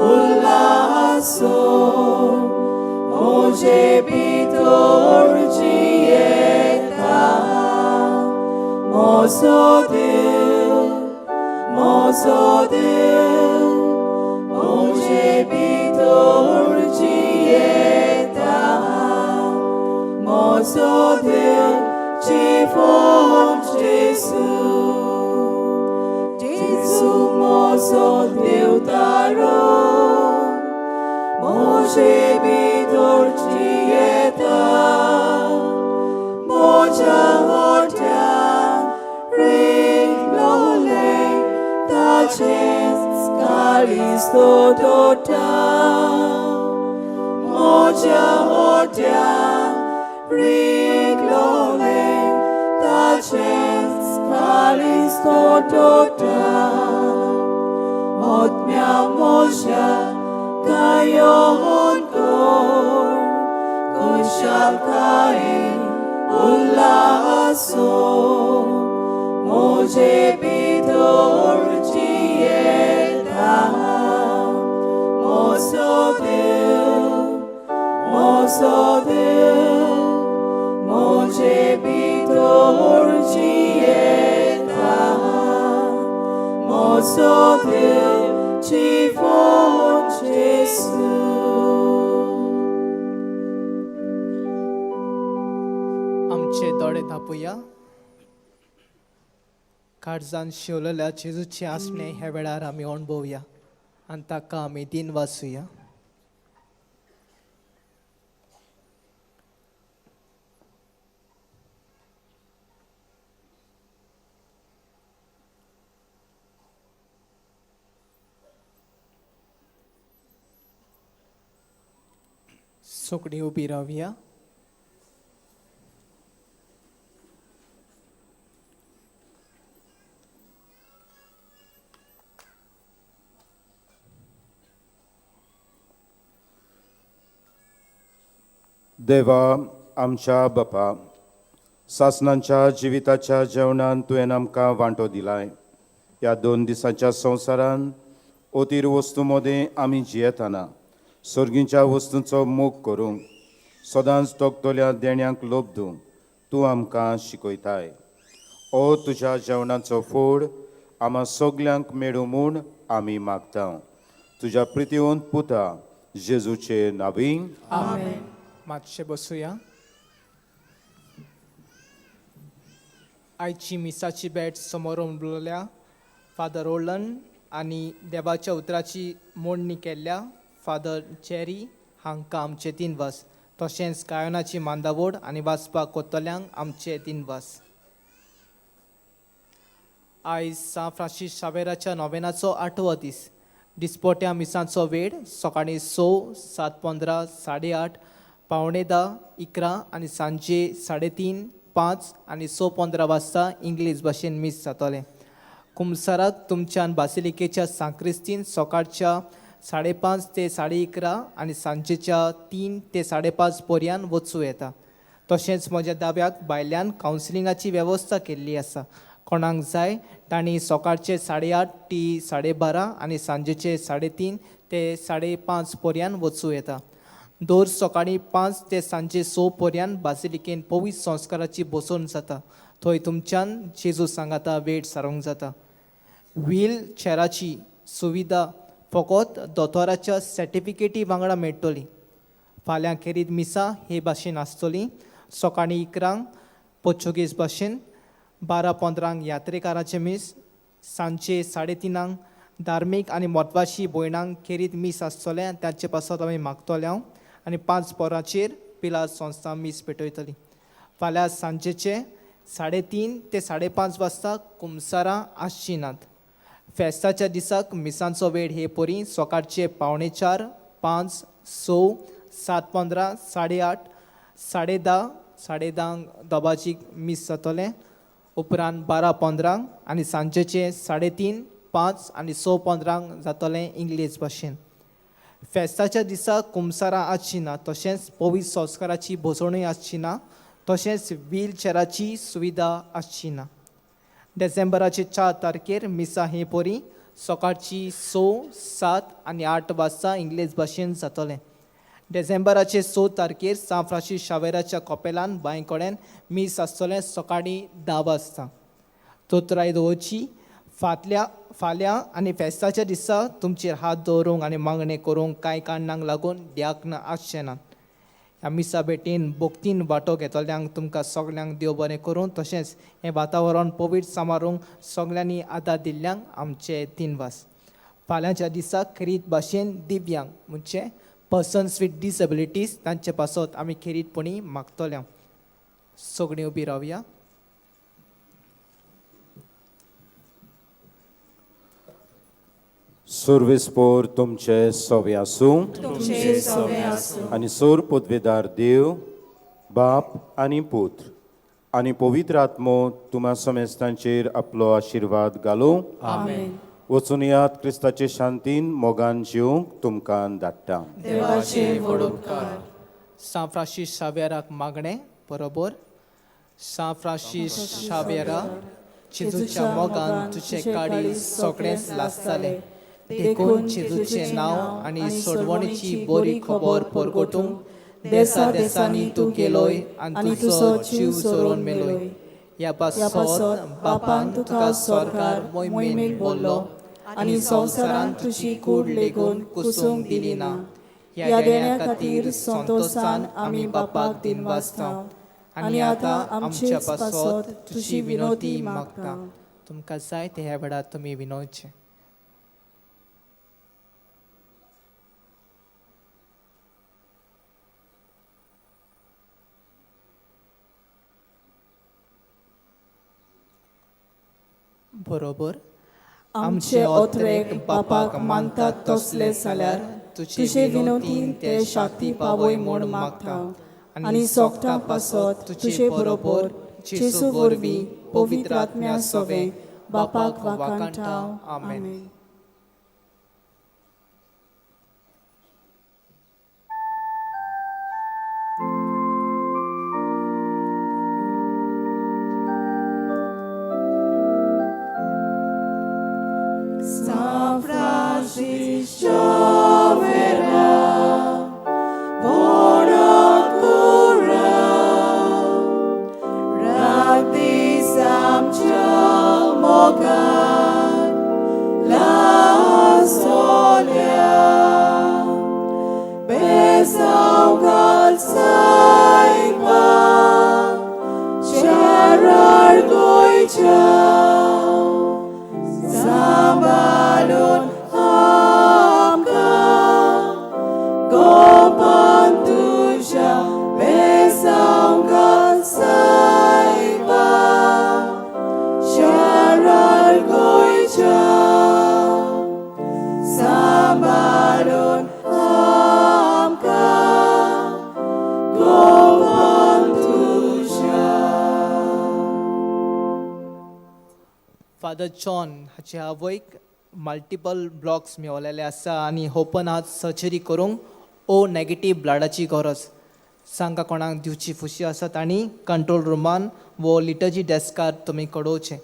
उल्हासो म्हजे भितर जियेता म्हजो देव म्हजो देव म्हजे भितर जियेता म्हजो देव जिवंत जेजू जेजू म्हजो देवतारो म्हजे भितर जियेता म्हज्या ओट्यान रिगलोलें ताचेंच काळीज तोडटा म्हज्या ओट्यान रिगलोलें ताचेंच काळीज तोडटा आत्म्या म्हज्या गायोन कर खुशालकायेन उल्हासो म्हजे भितर जियेता म्हजो देव म्हजो देव म्हजे भितर जियेता म्हजो देव जिवंत जेजू. आमचे दोळे धांपुया. काळजान शिवलेल्या जेजूचें आसणें ह्या वेळार आमी अणभवया आनी ताका आमी दिन वाचुया. सगळीं उबी रावया. देवा आमच्या बापा, सासणांच्या जिविताच्या जेवणान तुवें आमकां वांटो दिलाय. ह्या 2 दिसांच्या संवसारान अतीर वस्तू मदें आमी जियेतना सर्गीच्या वस्तूंचो मोग करूंक सदांच तोखतल्या देण्यांक लोब दिवंक तूं आमकां शिकयताय. ओ तुज्या जेवणाचो फोड आमा सगल्यांक मेळूं म्हूण आमी मागता, तुज्या प्रितीवंत पुता जेजूचे नावीन. आमेन. मातशें बसुया. आयची मिसाची भेट समोर उलयल्या फादर रोलन आनी देवाच्या उतराची मोडणी केल्ल्या फादर चेरी हांकां आमचे दिनवास. तशेंच गायनाची मांदावड आनी वाचपाक कोत्तल्यांक आमचे दिनवास. आयज सांत फ्रांसीस शावेराच्या नोवेनाचो 8वो दीस. दिसपोट्या मिसांचो वेळ सकाळीं 6, 7:15, 8:30, 9:45, 11 आनी सांजे 3:30, 5 आनी 6:15 वाजता इंग्लीश भाशेन मीस जातलें. कुमसाराक तुमच्यान बासिलिकेच्या सांक्रिस्तीन सकाळच्या 5:30 ते 11:30 आनी सांजेच्या 3 ते 5:30 पर्यान वचूं येता. तशेंच म्हज्या दाव्याक भायल्यान कावन्सिलिंगाची वेवस्था केल्ली आसा. कोणाक जाय तांणी सकाळचे 8:30 ती 12:30 आनी सांजेचे 3:30 ते 5:30 पर्यान वचूं येता. दर सकाळीं 5 ते सांजे 6 पर्यान बासिलिकेन पवित्र संस्काराची बसवण जाता. थंय तुमच्यान जेजू सांगाता वेळ सारोवंक जाता. व्हील चॅराची सुविधा फकत दोतोराच्या सर्टिफिकेटी वांगडा मेळटली. फाल्यां खेरीत मिसां हे भाशेन आसतली. सकाळीं 11 पोर्चुगीज भाशेन, 12:15 यात्रेकाराचें मीस, सांजे 3:30 धार्मीक आनी म्हत्वाची भयणांक खेरीत मीस आसतलें आनी तांचे पासत आमी मागतले हांव आनी 5 पोरांचेर पिलार संस्था मीस पेटयतली. फाल्यां सांजेचे 3:30 ते 5:30 वाजता कुमसारां आसचीं नात. फेस्ताच्या दिसाक मिसांचो वेळ हे परी सकाळचे 3:45, 5, 6, 7:15, 8:30, 10:30, 10:30 दबाजीक मीस जातलें. उपरांत 12:15 आनी सांजेचे 3:30, 5 आनी 6:15 जातलें इंग्लीश भाशेन. फेस्ताच्या दिसा कुमसारां आसची ना. तशेंच पवित्र संस्काराची भोसवणूय आसची ना. तशेंच व्हील चॅराची सुविधा आसची ना. डिसेंबराचे 4 तारखेर मिसां हे परी सकाळची 6, 7 आनी 8 वाजता इंग्लीश भाशेन जातलें. डिसेंबराचे 6 तारखेर सांत फ्रांसीस शावेराच्या कपेलान बांय कडेन मीस आसतलें सकाळीं 10 वाजता. तोतराय दवरची फाटल्या फाल्यां आनी फेस्ताच्या दिसा तुमचेर हात दवरूंक आनी मागणें करूंक कांय कारणांक लागून द्याक आसचें ना. ह्या मिसा भेटीन भक्तीन वांटो घेतल्यांक तुमकां सगल्यांक देव बरें करूं, तशेंच हें वातावरण पवित्र सांबाळूंक सगल्यांनी आदार दिल्ल्यांक आमचे दिनवास. फाल्यांच्या दिसा खेरीत भाशेन दिव्यांग म्हणजे पर्सन्स वीथ डिसेबिलिटीज तांचे पासत आमी खेरीतपणी मागतल्या. सगळीं उबी रावया. सुर्वेस्पोर तुमचे सवे आसूं. तुमचे सवे आसूं. आनी सोर पदवेदार देव बाप आनी पुत्र आनी पवित्र आत्मो तुमा समेस्तांचेर आपलो आशिर्वाद घालूं. आमेन. वचून यात क्रिस्ताचे शांतीन मोगान जिवंक तुमकां धाडटा. देवाचे व्हड उपकार. सांत फ्रांसीस शावेराक मागणें बरोबर. सांत फ्रांसीस शावेरा, जेजूच्या मोगान तुजें काळीज सगळेंच लासतालें, देखून जेजूचें नांव आनी सोडवणीची बरी खबर परगटूंक देसा देसांनी तूं गेलोय आनी तुजो जीव सोडून मेलोय. ह्या पासत बापान तुका सरकार मोहिमेक बोल्लो आनी संवसारांत तुजी कूड लेगून कुसूंक दिली ना. ह्या देण्या खातीर संतोसान आमी बापाक दिनवासता आनी आतां आमच्या पासत तुजी विनोती मागता. तुमकां जाय ते ह्या वेळार तुमी विनोवचें. बरोबर. आमचे ओत्रेक बापाक मानतात तसले जाल्यार तुजे विनोतीन ते शाक्ती पावय म्हूण मागता आनी सोगटां पासत तुजे बरोबर जेजू वरवीं पवित्र आत्म्या सवें बापाक वाखाणटा. आमेन. San Francis Xavier, Bonacura, Rati Samcha Mogan, La Solia, Besau Galsaipa, Gerard Goicha, Sambalun Amka, Gopantusha, Besauga Saiba, Sharar Goicha, Sambalun Amka, Gopantusha. Father John हाचे आवयक मल्टिपल ब्लॉक्स मेवलेले आसा आनी ओपन हार्ट सर्जरी करूंक ओ नेगेटीव ब्लडाची गरज. सांगा कोणाक दिवची फुशी आसा तांणी कंट्रोल रुमान वो लिटर्जी डेस्कार तुमी कळोवचें.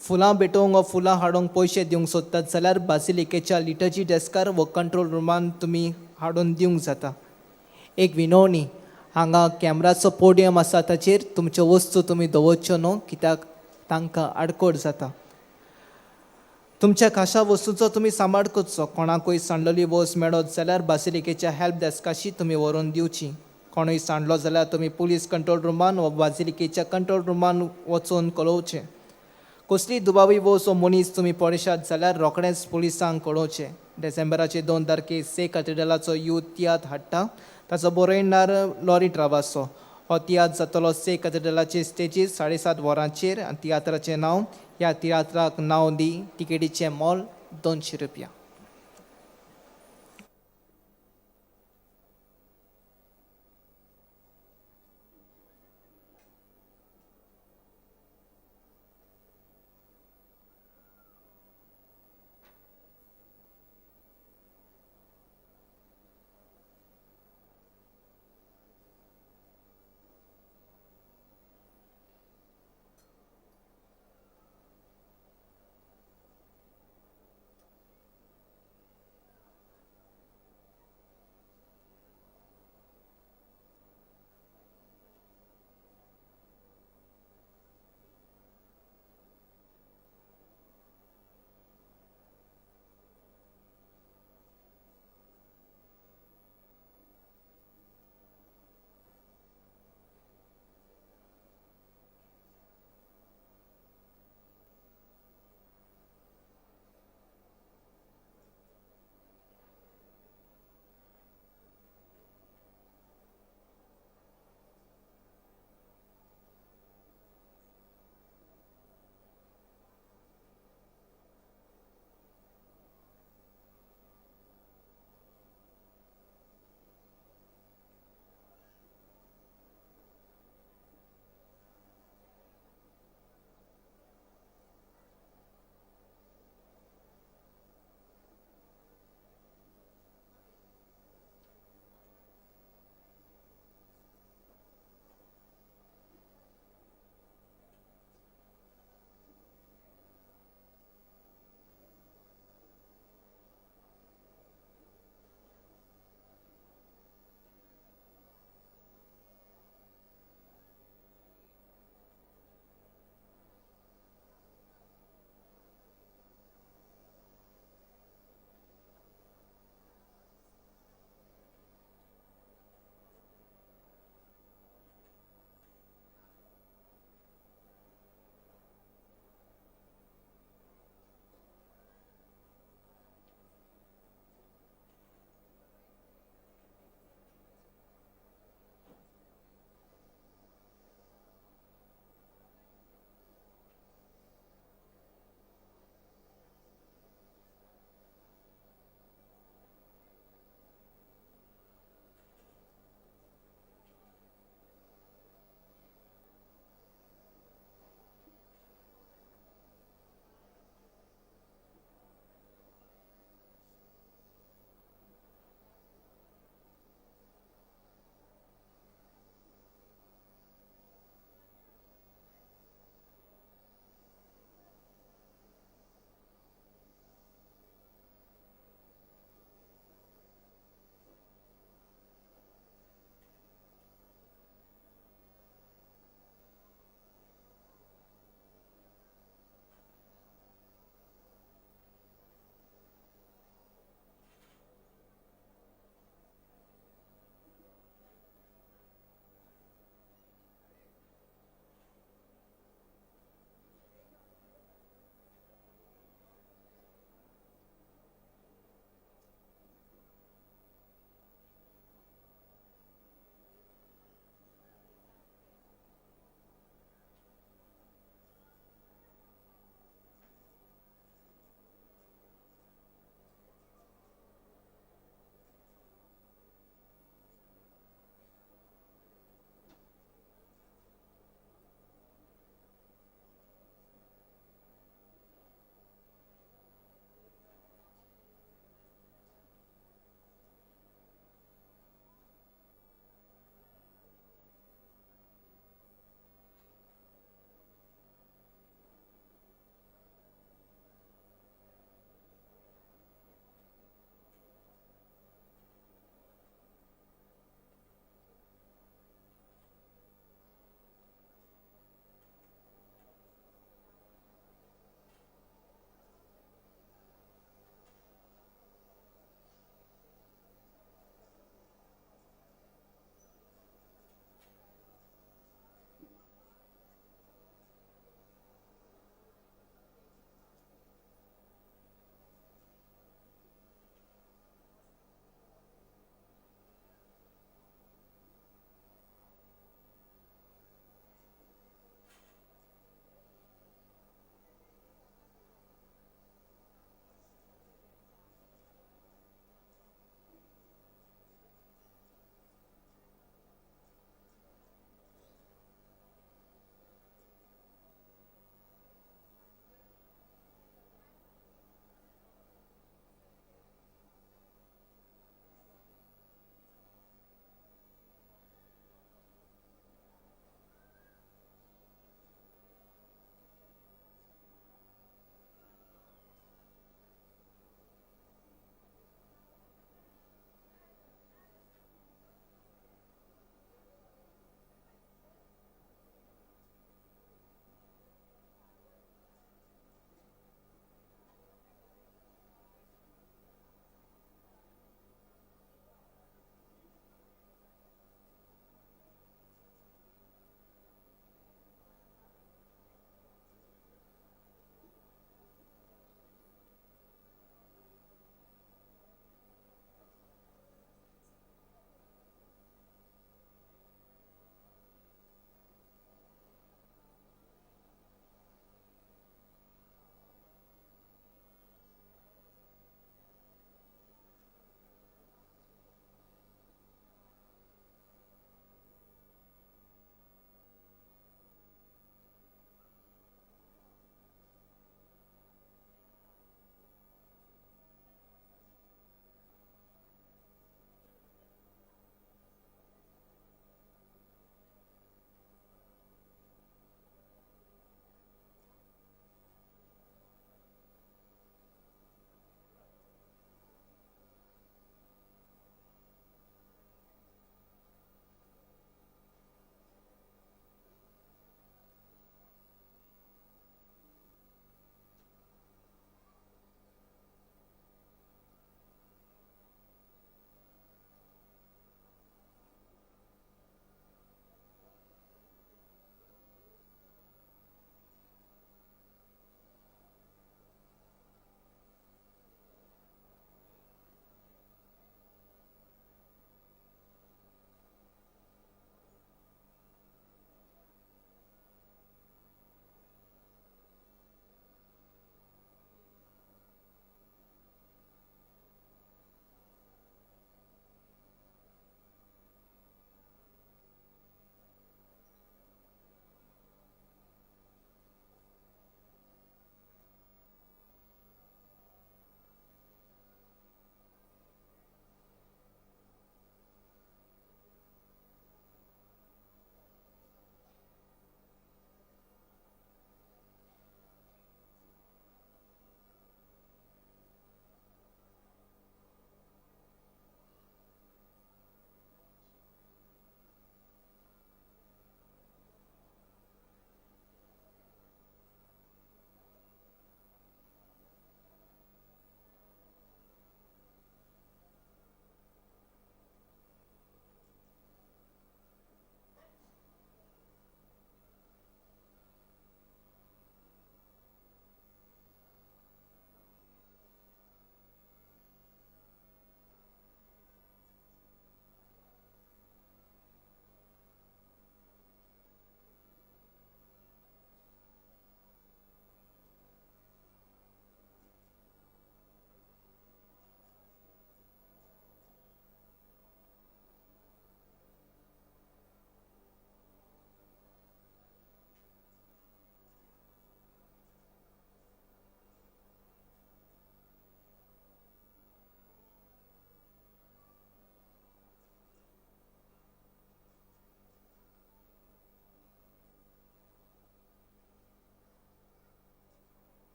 फुलां भेटोवंक वो फुलां हाडूंक पयशे दिवंक सोदतात जाल्यार बासिलिकेच्या लिटर्जी डेस्कार वो कंट्रोल रुमान तुमी हाडून दिवंक जाता. एक विनवणी, हांगा कॅमराचो पोडियम आसा ताचेर तुमच्यो वस्तू तुमी दवरच्यो न्हू, कित्याक तांकां आडकोड जाता. तुमच्या खाशा वस्तूचो तुमी सांबाळ करचो. कोणाकूय सांडलेली वस्त मेळत जाल्यार बासिलिकेच्या हेल्प डेस्काशी तुमी व्हरून दिवची. कोणूय सांडलो जाल्यार तुमी पुलीस कंट्रोल रुमान वा बासिलिकेच्या कंट्रोल रुमान वचून कळोवचें. कसली दुबावी वस्त वो मनीस तुमी पळयशात जाल्यार रोखडेंच पुलिसांक कळोवचें. डिसेंबराचे 2 तारखेर से कॅथेड्रलाचो यूथ तियात्र हाडटा, ताचो बरयणार लॉरी ट्रावासो. हो तियात्र जातलो से कॅथेड्रलाचे स्टेजीर 7:30 वरांचेर आनी तियात्राचें नांव ह्या तियात्राक नांव दी. तिकेटीचें मोल 200 रुपया.